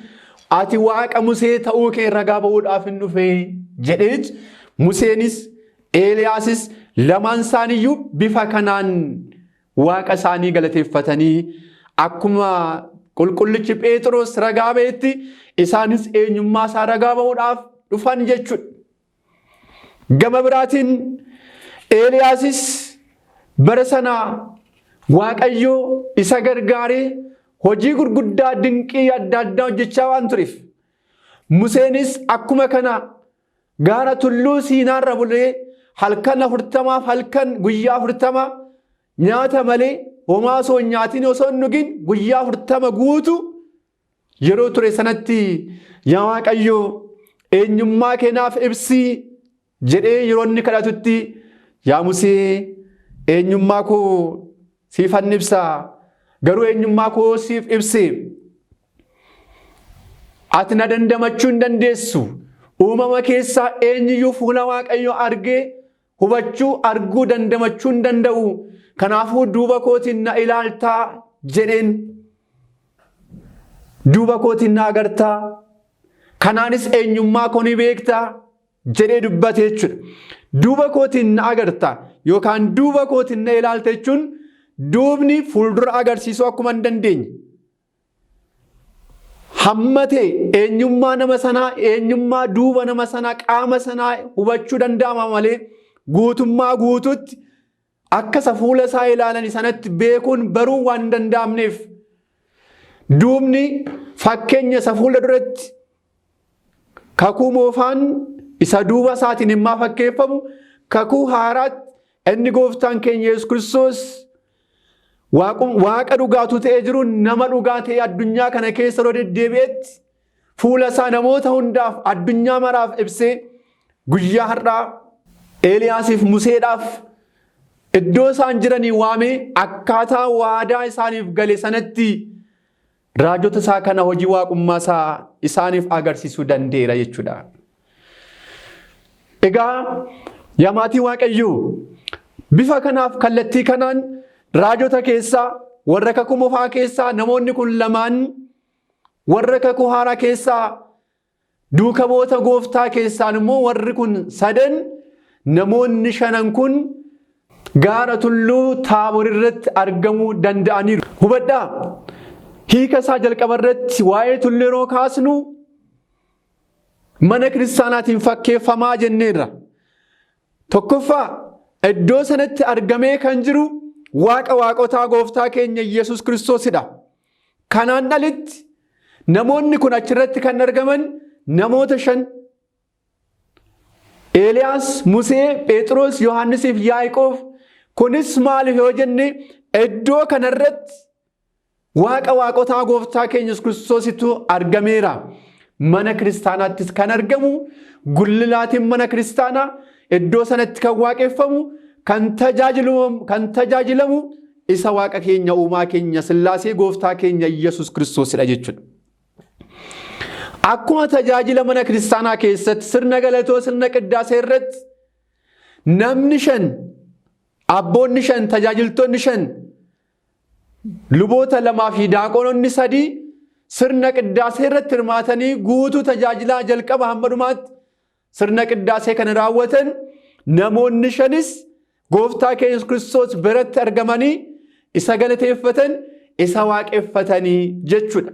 ati Waaqa Musee ta'uu kee ragaa ba'uudhaaf hin dhufe jedheet Museenis Eeliyaasis lamaan isaaniiyyuu bifa kanaan Waaqa isaanii galateeffatanii akkuma qulqullichi Pheexiroos ragaa ba'etti isaanis eenyummaa isaa ragaa ba'uudhaaf dhufan jechuudha. Gama biraatiin Eeliyaasis bara sana Waaqayyo isa gargaaree hojii gurguddaa dinqii adda addaa hojjechaa waan tureef Museenis akkuma kana gaara tulluu Siinaarra bulee halkan afurtamaaf halkan guyyaa 40 nyaata malee homaa osoo hin nyaatin osoo hin dhugin guyyaa 40 guutuu yeroo ture sanatti yaa Waaqayyo eenyummaa kee naaf ibsi jedhee yeroo inni kadhatutti yaa Musee eenyummaa koo siifan ibsa garuu eenyummaa koo siif ibse ati na dandamachuu hin dandeessu uumama keessaa eenyuyyuu fuula Waaqayyoo argee hubachuu arguu dandamachuu hin danda'u kanaafuu duuba kootiin na ilaaltaa jedheen. Duuba kootiin na agartaa, kanaanis eenyummaa koo ni beektaa jedhee dubbate jechuudha. Duuba kootiin na agarta yookaan duuba kootiin na ilaalta jechuun duubni fuuldura agarsiisuu akkuma hin dandeenye. Hamma ta'e eenyummaa nama sanaa, eenyummaa duuba nama sanaa, qaama sanaa hubachuu danda'ama malee guutummaa guutuutti Akka isa fuula isaa ilaalani sanatti beekuun baruun waan hin danda'amneef duubni fakkeenya isa fuula duratti kakuu moofaan isa duuba isaatiin himmaa fakkeeffamu kakuu haaraatti inni gooftaan keenya Yesuus Kiristoos waaqa dhugaatu ta'ee jiru nama dhugaa ta'ee addunyaa kana keessa yeroo deddeebi'etti fuula isaa namoota hundaaf addunyaa maraaf ibsee guyyaa har'aa Eeliyaasiif Museedhaaf iddoo isaan jiranii waamee akkaataa waadaa isaaniif gale sanatti raajota isaa kana hojii waaqummaa isaa isaaniif agarsiisuu danda'eera jechuudha. Egaa yaa maatii Waaqayyoo bifa kanaaf kallattii kanaan raajota keessaa warra kakuu moofaa keessaa namoonni kun lamaan warra kakuu haaraa keessaa duuka bu'oota gooftaa keessaan immoo warri kun sadan namoonni shanan kun gaara tulluu Taabor irratti argamuu danda'aniiru. Hubadhaa hiika isaa jalqaba irratti waa'ee tulluu yeroo kaasnu mana kiristaanaatiin fakkeeffamaa jenneerra. Tokkoffaa iddoo sanatti argamee kan jiru Waaqa waaqotaa gooftaa keenya Yesuus Kiristoosidha. Kanaan alitti namoonni kun achirratti kan argaman namoota shan Eeliyaas, Musee, Phexros, Yohaannisiif Yaaqoob. Kunis maaliif yoo jenne iddoo kanarratti Waaqa waaqotaa gooftaa keenya Yesuus Kiristoositu argameera. Mana kiristaanaattis kan argamu gullilaatiin mana kiristaanaa iddoo sanatti kan waaqeffamu kan tajaajilamu kan tajaajilamu isa Waaqa keenya uumaa keenya Sillaasee gooftaa keenya Yesuus Kiristoosidha jechuudha. Akkuma tajaajila mana kiristaanaa keessatti sirna galatoo sirna qiddaasee irratti namni shan abboonni shan tajaajiltoonni shan Luboota lamaa fi daaqoononni sadii sirna qiddaasee irratti hirmaatanii guutuu tajaajilaa jalqaba hamma dhumaatti sirna qiddaasee kana raawwatan namoonni shanis gooftaa keenya Yesuus Kiristoos biratti argamanii isa galateeffatan isa waaqeffatanii jechuudha.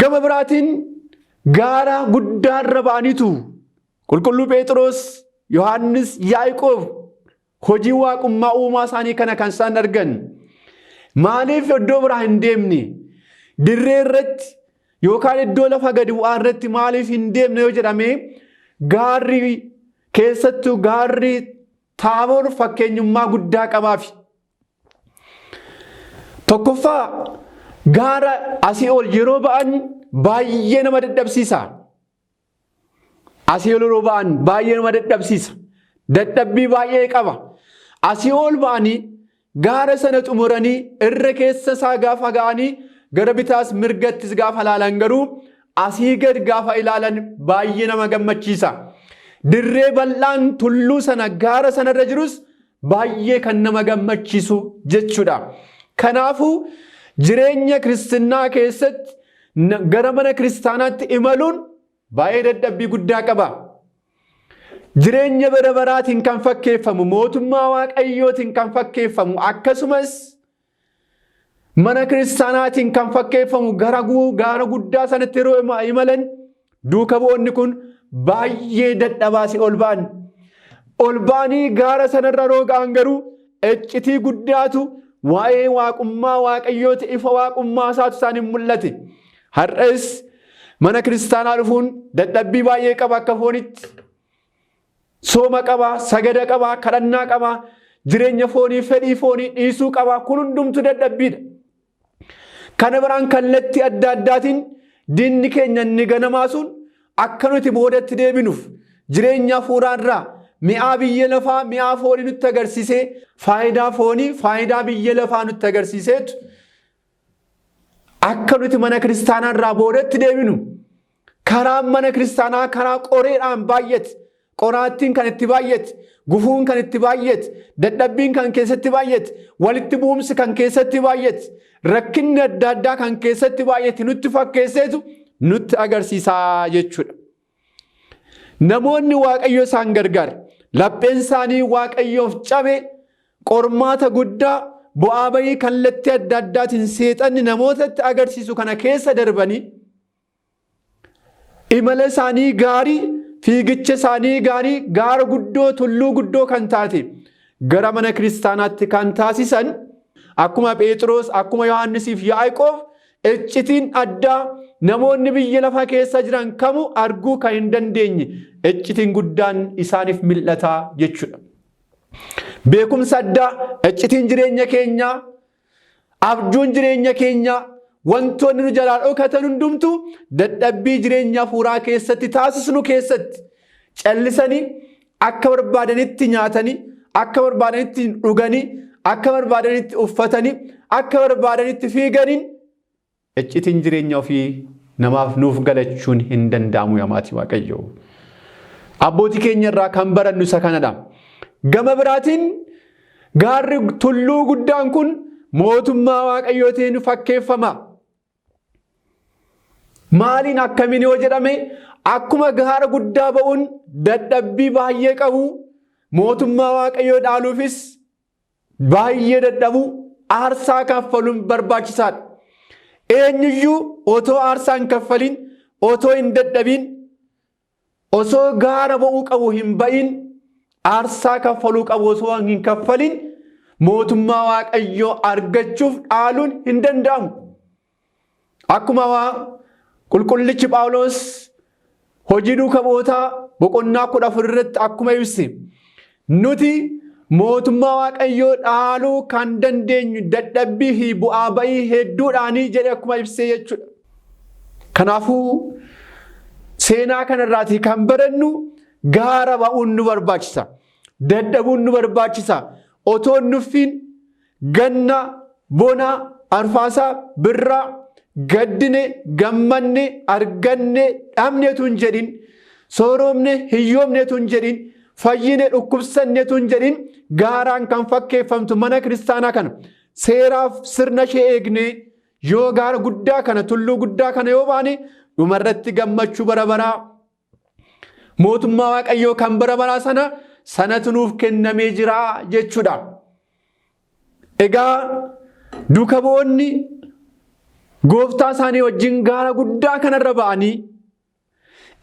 Gama biraatiin gaara guddaarra ba'aniitu qulqulluu Phexros, Yohaannis, Yaaqoob Hojii waaqummaa uumaa isaanii kana kan isaan argan maaliif iddoo biraa hin deemne dirree irratti yookaan iddoo lafa gadi bu'aa irratti maaliif hin deemne yoo jedhame gaarri keessattuu gaarri Taaboor fakkeenyummaa guddaa qabaafi. Tokkoffaa gaara asii ol yeroo ba'an baay'ee nama dadhabsiisa. Asii ol yeroo ba'an baay'ee nama dadhabsiisa. Dadhabbii baay'ee qaba. Asii ol ba'anii gaara sana xumuranii irra keessa isaa gaafa ga'anii gara bitaas mirgattis gaafa ilaalan garuu asii gad gaafa ilaalan baay'ee nama gammachiisa. Dirree bal'aan tulluu sana gaara sanarra jirus baay'ee kan nama gammachiisu jechuudha. Kanaafuu jireenya kiristinnaa keessatti gara mana kiristaanaatti imaluun baay'ee dadhabbii guddaa qaba. Jireenya bara baraatiin kan fakkeeffamu, mootummaa Waaqayyootiin kan fakkeeffamu, akkasumas mana kiristaanaatiin kan fakkeeffamu gara gaara guddaa sanatti yeroo imalan duuka bu'oonni kun baay'ee dadhabaasi ol ba'an. Ol ba'anii gaara sanarra yeroo ga'an garuu iccitii guddaatu waa'ee waaqummaa Waaqayyooti, ifa waaqummaa isaatu isaaniin mul'ate. Har'as mana kiristaanaa dhufuun dadhabbii baay'ee qaba akka foonitti. Sooma qaba, sagada qaba, kadhannaa qaba, jireenya foonii, fedhii foonii dhiisuu qaba. Kun hundumtu dadhabbiidha. Kana biraan kallattii adda addaatiin diinni keenya inni ganamaa sun akka nuti boodatti deebinuuf jireenya hafuuraa irraa mi'aa biyya lafaa, mi'aa foonii nutti agarsiisee, faayidaa foonii, faayidaa biyya lafaa nutti agarsiiseetu akka nuti mana kiristaanaa irraa boodatti deebinu. Karaan mana kiristaanaa karaa qoreedhaan baay'ate, qoraattiin kan itti baay'ate, gufuun kan itti baay'ate, dadhabbiin kan keessatti baay'ate, walitti bu'umsi kan keessatti baay'ate, rakkinni adda addaa kan keessatti baay'ate nutti fakkeesseetu nutti agarsiisaa jechuudha. Namoonni Waaqayyo isaan gargaare, lapheen isaanii Waaqayyoof cabe, qormaata guddaa bu'aa bayii kallattii adda addaatiin seexanni namootatti agarsiisu kana keessa darbanii imala isaanii gaarii, fiigicha isaanii gaarii gaara guddoo, tulluu guddoo kan taate gara mana kiristaanaatti kan taasisan akkuma Phexros, akkuma Yohaannisiif Yaaqoob iccitiin addaa namoonni biyya lafaa keessa jiran kamuu arguu kan hin dandeenye iccitiin guddaan isaaniif mil'ataa jechuudha. Beekumsa addaa, iccitiin jireenya keenyaa, abjuun jireenya keenyaa, wantoonni nu jalaa dhokatan hundumtuu dadhabbii jireenya hafuuraa keessatti taasisnu keessatti callisanii akka barbaadanitti nyaatanii, akka barbaadanitti dhuganii, akka barbaadanitti uffatanii, akka barbaadanitti fiiganiin iccitiin jireenya ofii namaaf nuuf galachuun hin danda'amu yaa maatii Waaqayyoo. Abbootii keenya irraa kan barannu isa kanadha. Gama biraatiin gaarri tulluu guddaan kun mootummaa Waaqayyootiin fakkeeffama. Maaliin akkamiin yoo jedhame, akkuma gaara guddaa ba'uun dadhabbii baay'ee qabu, mootummaa Waaqayyoo dhaaluufis baay'ee dadhabuu, aarsaa kaffaluun barbaachisaadha. Eenyuyyuu otoo aarsaa hin kaffalin, otoo hin dadhabin, osoo gaara ba'uu qabu hin ba'in, aarsaa kaffaluu qabu osoo hin kaffalin mootummaa Waaqayyoo argachuuf dhaaluun hin danda'amu. Akkuma qulqullichi Phaawulos hojii duuka bu'ootaa boqonnaa 14 irratti akkuma ibse, nuti mootummaa Waaqayyoo dhaaluu kan dandeenyu dadhabbii fi bu'aa ba'ii hedduudhaanii jedhe akkuma ibsee jechuudha. Kanaafuu seenaa kanarraatii kan barannu gaara ba'uun nu barbaachisa. Dadhabuun nu barbaachisa. Otoo nuffiin ganna, bona, arfaasaa, birraa, gaddine, gammanne, arganne, dhabneetu hin jedhin, sooroomne, hiyyoomneetu hin jedhin, fayyine, dhukkubsanneetu hin jedhin, gaaraan kan fakkeeffamtu mana kiristaanaa kana seeraaf sirna ishee eegnee yoo gaara guddaa kana, tulluu guddaa kana yoo baane, dhumarratti gammachuu bara baraa mootummaa Waaqayyoo kan bara baraa sana sanatu nuuf kennamee jira jechuudha. Egaa duuka bu'oonni gooftaa isaanii wajjin gaara guddaa kanarra ba'anii,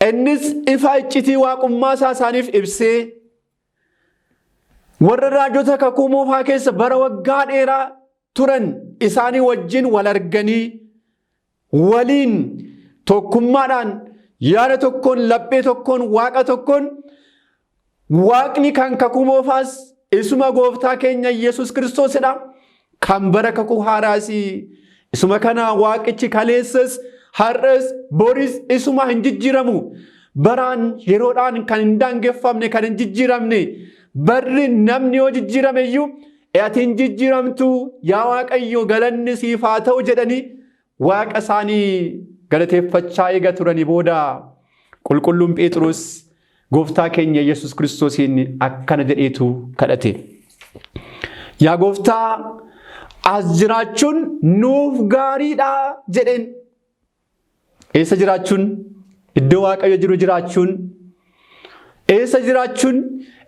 innis ifa iccitii waaqummaa isaa isaaniif ibsee, warra raajota kakuu moofaa keessa bara waggaa dheeraa turan isaanii wajjin wal arganii, waliin tokkummaadhaan, yaada tokkoon, laphee tokkoon, waaqa tokkoon, waaqni kan kakuu moofaas isuma gooftaa keenya Yesuus Kiristoosidha. Kan bara kakuu haaraas isuma kana. Waaqichi kaleessas, har'as, boris isuma, hin jijjiiramu. Baraan yeroodhaan kan hin daangeffamne, kan hin jijjiiramne, barri namni yoo jijjiirame iyyuu ati hin jijjiiramtu yaa Waaqayyo, galanni siif haa ta'u jedhanii waaqa isaanii galateeffachaa eega turanii booda, qulqulluun Phexros gooftaa keenya Yesuus Kiristoosiin akkana jedheetu kadhate. Yaa gooftaa, As jiraachuun nuuf gaariidha jedheen. Eessa jiraachuun? Iddoo Waaqayyo jiru jiraachuun. Eessa jiraachuun?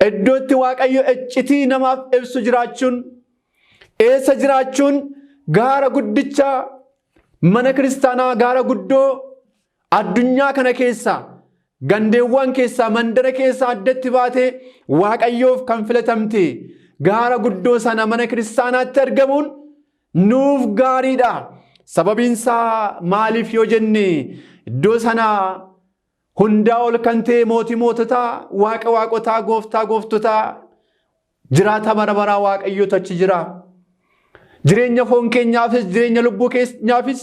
Iddoo itti Waaqayyo iccitii namaaf ibsu jiraachuun. Eessa jiraachuun? Gaara guddicha mana kiristaanaa gaara guddoo addunyaa kana keessaa gandeewwan keessaa mandara keessaa addatti baatee Waaqayyoof kan filatamte gaara guddoo sana mana kiristaanaatti argamuun nuuf gaariidha. Sababiin isaa maaliif yoo jenne iddoo sana hundaa ol kan ta'e mootii moototaa, waaqa waaqotaa, gooftaa gooftotaa, jiraata bara baraa Waaqayyotu achi jira. Jireenya foon keenyaafis, jireenya lubbuu keenyaafis,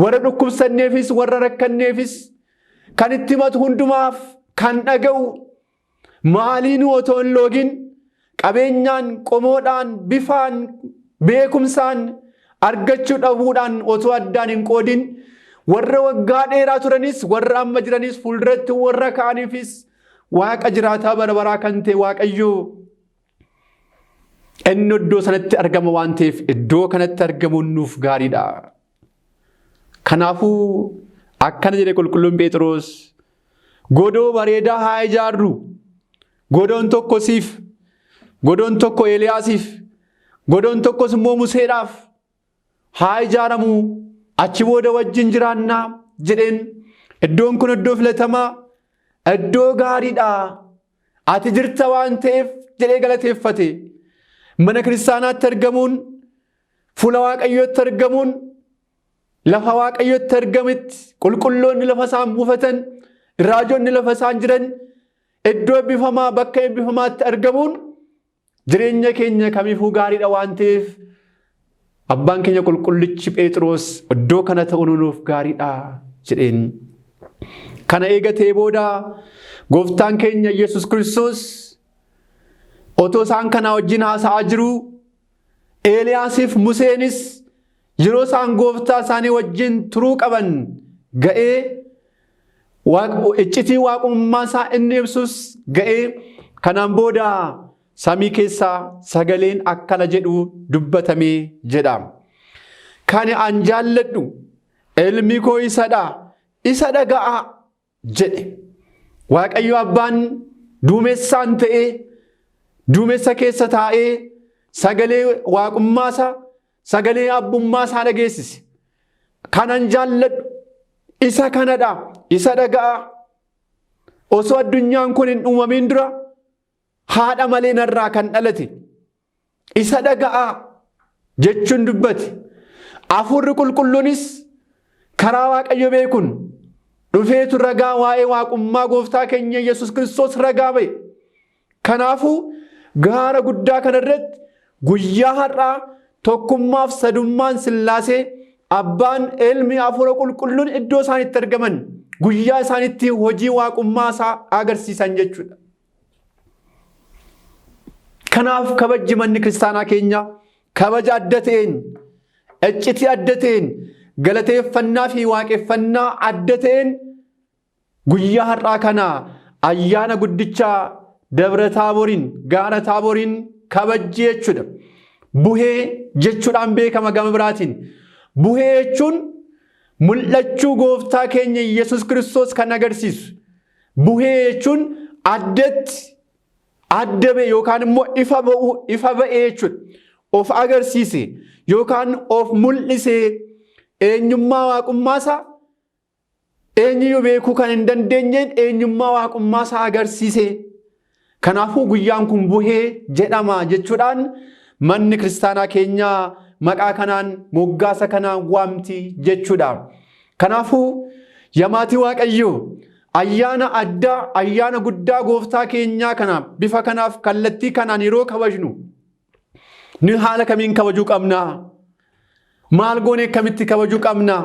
warra dhukkubsanneefis, warra rakkanneefis, kan itti himatu hundumaaf kan dhaga'u maaliinuu otoo hin loogin qabeenyaan, qomoodhaan, bifaan, beekumsaan argachuu dhabuudhaan otoo addaan hin qoodin warra waggaa dheeraa turanis, warra amma jiranis, fuulduratti warra ka'aniifis Waaqa jiraataa bara baraa kan ta'e Waaqayyo inni iddoo sanatti argama waan ta'eef iddoo kanatti argamuun nuuf gaariidha. Kanaafuu akkana jedhe qulqulluun Phexros, godoo bareedaa haa ijaarru. Godoon tokko siif, godoon tokko Eeliyaasiif, godoon tokkos immoo Museedhaaf haa ijaaramu, achi booda wajjin jiraannaa jedheen. Iddoon kun iddoo filatamaa, iddoo gaariidha. Ati jirta waan ta'eef jedhee galateeffate. Mana kiristaanaatti argamuun, fuula Waaqayyootti argamuun, lafa Waaqayyootti argametti qulqulloonni lafa isaan buufatan, raajonni lafa isaan jiran, iddoo eebbifamaa bakka eebbifamaatti argamuun jireenya keenya kamiifuu gaariidha waan ta'eef abbaan keenya qulqullichi Phexros iddoo kana ta'uun nuuf gaariidha jedheen. Kana eegatee booda gooftaan keenya Yesus Kiristoos otoo isaan kanaa wajjin haasa'aa jiruu Eeliyaasiif Museenis yeroo isaan gooftaa isaanii wajjin turuu qaban ga'ee iccitii waaqummaa isaa inni ibsus ga'ee kanaan booda samii keessaa sagaleen akkana jedhu dubbatamee jedha. Kan an jaalladhu ilmi koo isadha, isa dhaga'aa jedhe. Waaqayyo abbaan duumessaan ta'ee duumessa keessa taa'ee sagalee waaqummaa isaa sagalee abbummaa isaa dhageessise. Kanan jaalladhu isa kanadha, isa dhaga'aa. Osoo addunyaan kun hin uumamin dura haadha malee narraa kan dhalate isa dhaga'aa jechuun dubbate. Hafuurri qulqulluunis karaa Waaqayyo beekuun dhufeetu ragaa waa'ee waaqummaa gooftaa keenya Yesuus Kiristoos ragaa ba'e. Kanaafuu gaara guddaa kanarratti guyyaa har'aa tokkummaaf sadummaan Sillaasee abbaan ilmi hafuura qulqulluun iddoo isaan itti argaman guyyaa isaan itti hojii waaqummaa isaa agarsiisan jechuudha. Kanaaf kabajji manni kiristaanaa keenya kabaja adda ta'een, iccitii adda ta'een, galateeffannaa fi waaqeffannaa adda ta'een guyyaa har'aa kana ayyaana guddicha Dabra Taaboriin, gaara Taaboriin kabajji jechuudha. Buhee jechuudhaan beekama gama biraatiin. Buhee jechuun mul'achuu gooftaa keenya Yesuus Kiristoos kan agarsiisu. Buhee jechuun addatti adda ba'e yookaan immoo ifa ba'u ifa ba'e jechuudha. Of agarsiise yookaan of mul'ise eenyummaa waaqummaa isaa eenyuyyuu beekuu kan hin dandeenyeen eenyummaa waaqummaa isaa agarsiise. Kanaafuu guyyaan kun buhee jedhama jechuudhaan manni kiristaanaa keenyaa maqaa kanaan moggaasa kanaan waamti jechuudha. Kanaafuu yaa maatii Waaqayyoo ayyaana addaa ayyaana guddaa gooftaa keenyaa kana bifa kanaaf kallattii kanaan yeroo kabajnu nu haala kamiin kabajuu qabnaa? Maal goonee akkamitti kabajuu qabnaa?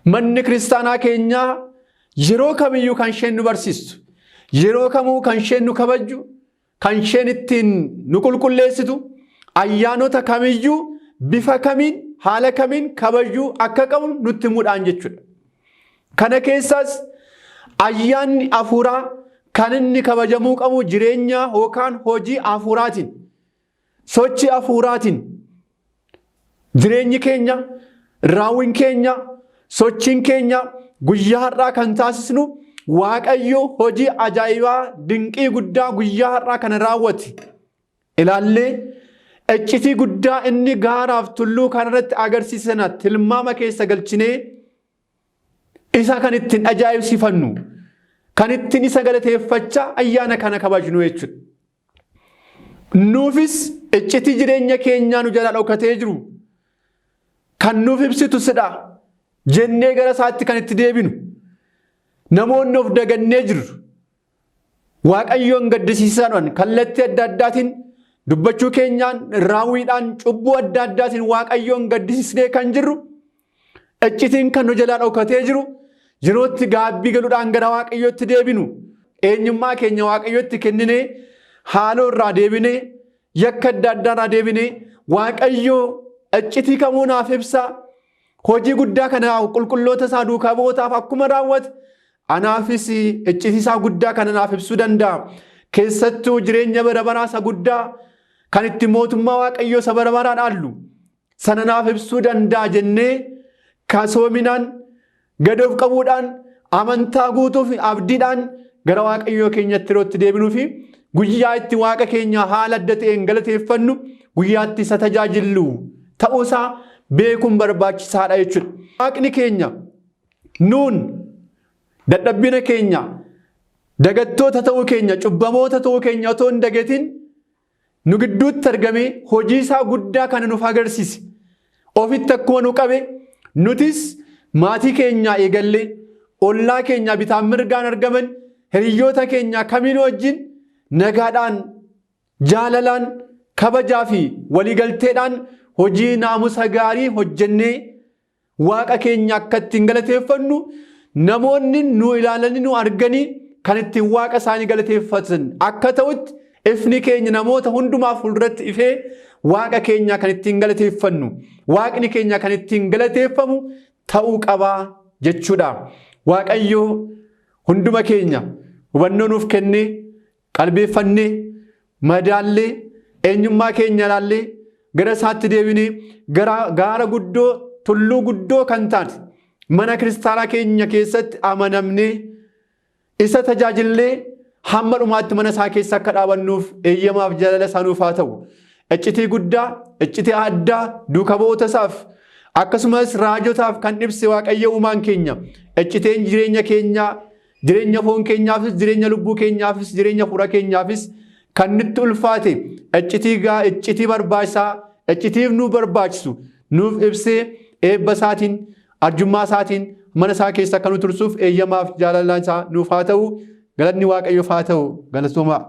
Manni kiristaanaa keenyaa yeroo kamiyyuu kan isheen nu barsiistu, yeroo kamuu kan isheen nu kabajju, kan isheen ittiin nu qulqulleessitu, ayyaanota kamiyyuu bifa kamiin haala kamiin kabajuu akka qabnu nutti himuudhaan jechuudha. Kana keessaas ayyaanni hafuuraa kan inni kabajamuu qabu jireenya yookaan hojii hafuuraatiin, sochii hafuuraatiin. Jireenyi keenya, raawwiin keenya, sochiin keenya guyyaa har'aa kan taasisnu Waaqayyo hojii ajaa'ibaa dinqii guddaa guyyaa har'aa kana raawwate ilaallee iccitii guddaa inni gaaraaf tulluu kanarratti agarsiise sana tilmaama keessa galchinee isa kan ittiin ajaa'ibsiifannu kan ittiin isa galateeffachaa ayyaana kana kabajnu jechuudha. Nuufis iccitii jireenya keenyaa nu jalaa dhokatee jiru kan nuuf ibsitu sidha jennee gara isaatti kan itti deebinu namoonni of dagannee jirru Waaqayyoon gaddisiisaadhaan kallattii adda addaatiin dubbachuu keenyaan raawwiidhaan cubbuu adda addaatiin Waaqayyoon gaddisiisnee kan jirru iccitiin kan nu jalaa dhokatee jiru yerootti gaabbii galuudhaan gara Waaqayyootti deebinu eenyummaa keenya Waaqayyootti kenninee haaloo irraa deebinee yakka adda addaa irraa deebinee Waaqayyoo iccitii kamuu naaf ibsa hojii guddaa kana qulqulloota isaa duukaa bu'ootaaf akkuma raawwate anaafis iccitii isaa guddaa kana naaf ibsuu danda'a. Keessattuu jireenya bara baraa isa guddaa kan itti mootummaa Waaqayyoo isa bara baraa dhaallu sana naaf ibsuu danda'a jennee kasoominaan gad of qabuudhaan amantaa guutuu fi abdiidhaan gara Waaqayyoo keenyatti yeroo itti deebinuu fi guyyaa itti Waaqa keenya haala adda ta'een galateeffannu guyyaa itti isa tajaajillu ta'uusaa beekuun barbaachisaadha jechuudha. Waaqni keenya nuun dadhabbina keenya dagattoota ta'uu keenya cubbamoota ta'uu keenya otoo hin dagatin nu gidduutti argamee hojii isaa guddaa kana nuuf agarsiise. Ofitti akkuma nu qabe nutis maatii keenyaa eegallee ollaa keenyaa bitaan mirgaan argaman hiriyoota keenyaa kamiin wajjin nagaadhaan jaalalaan kabajaa fi waliigalteedhaan hojii naamusa gaarii hojjennee Waaqa keenya akka ittiin galateeffannu namoonni nu ilaalanii nu arganii kan ittiin Waaqa isaanii galateeffatan akka ta'utti ifni keenya namoota hundumaa fuulduratti ifee Waaqa keenya kan ittiin galateeffannu Waaqni keenya kan ittiin galateeffamu ta'uu qabaa jechuudha. Waaqayyo hunduma keenya hubannoo nuuf kennee qalbeeffannee, madaallee, eenyummaa keenya ilaallee, gara isaatti deebinee, gara gaara guddoo, tulluu guddoo kan taate mana kiristaanaa keenya keessatti amanamnee isa tajaajillee hamma dhumaatti mana isaa keessa akka dhaabannuuf eeyyamaaf jaalala isaa nuuf haa ta'u. Iccitii guddaa, iccitii addaa duuka bu'oota isaaf akkasumas raajotaaf kan ibse Waaqayyo uumaan keenya icciteen jireenya keenyaa Jireenya foon keenyaafis, jireenya lubbuu keenyaafis, jireenya fuula keenyaafis kan nutti ulfaate iccitii gaa iccitii barbaachisaa iccitiif nu barbaachisu nuuf ibsee eebba isaatiin arjummaa isaatiin mana isaa keessa akka nu tursuuf eeyyamaaf jaalala isaa nuuf haa ta'u. Galanni Waaqayyoof haa ta'u. Galatoomaa.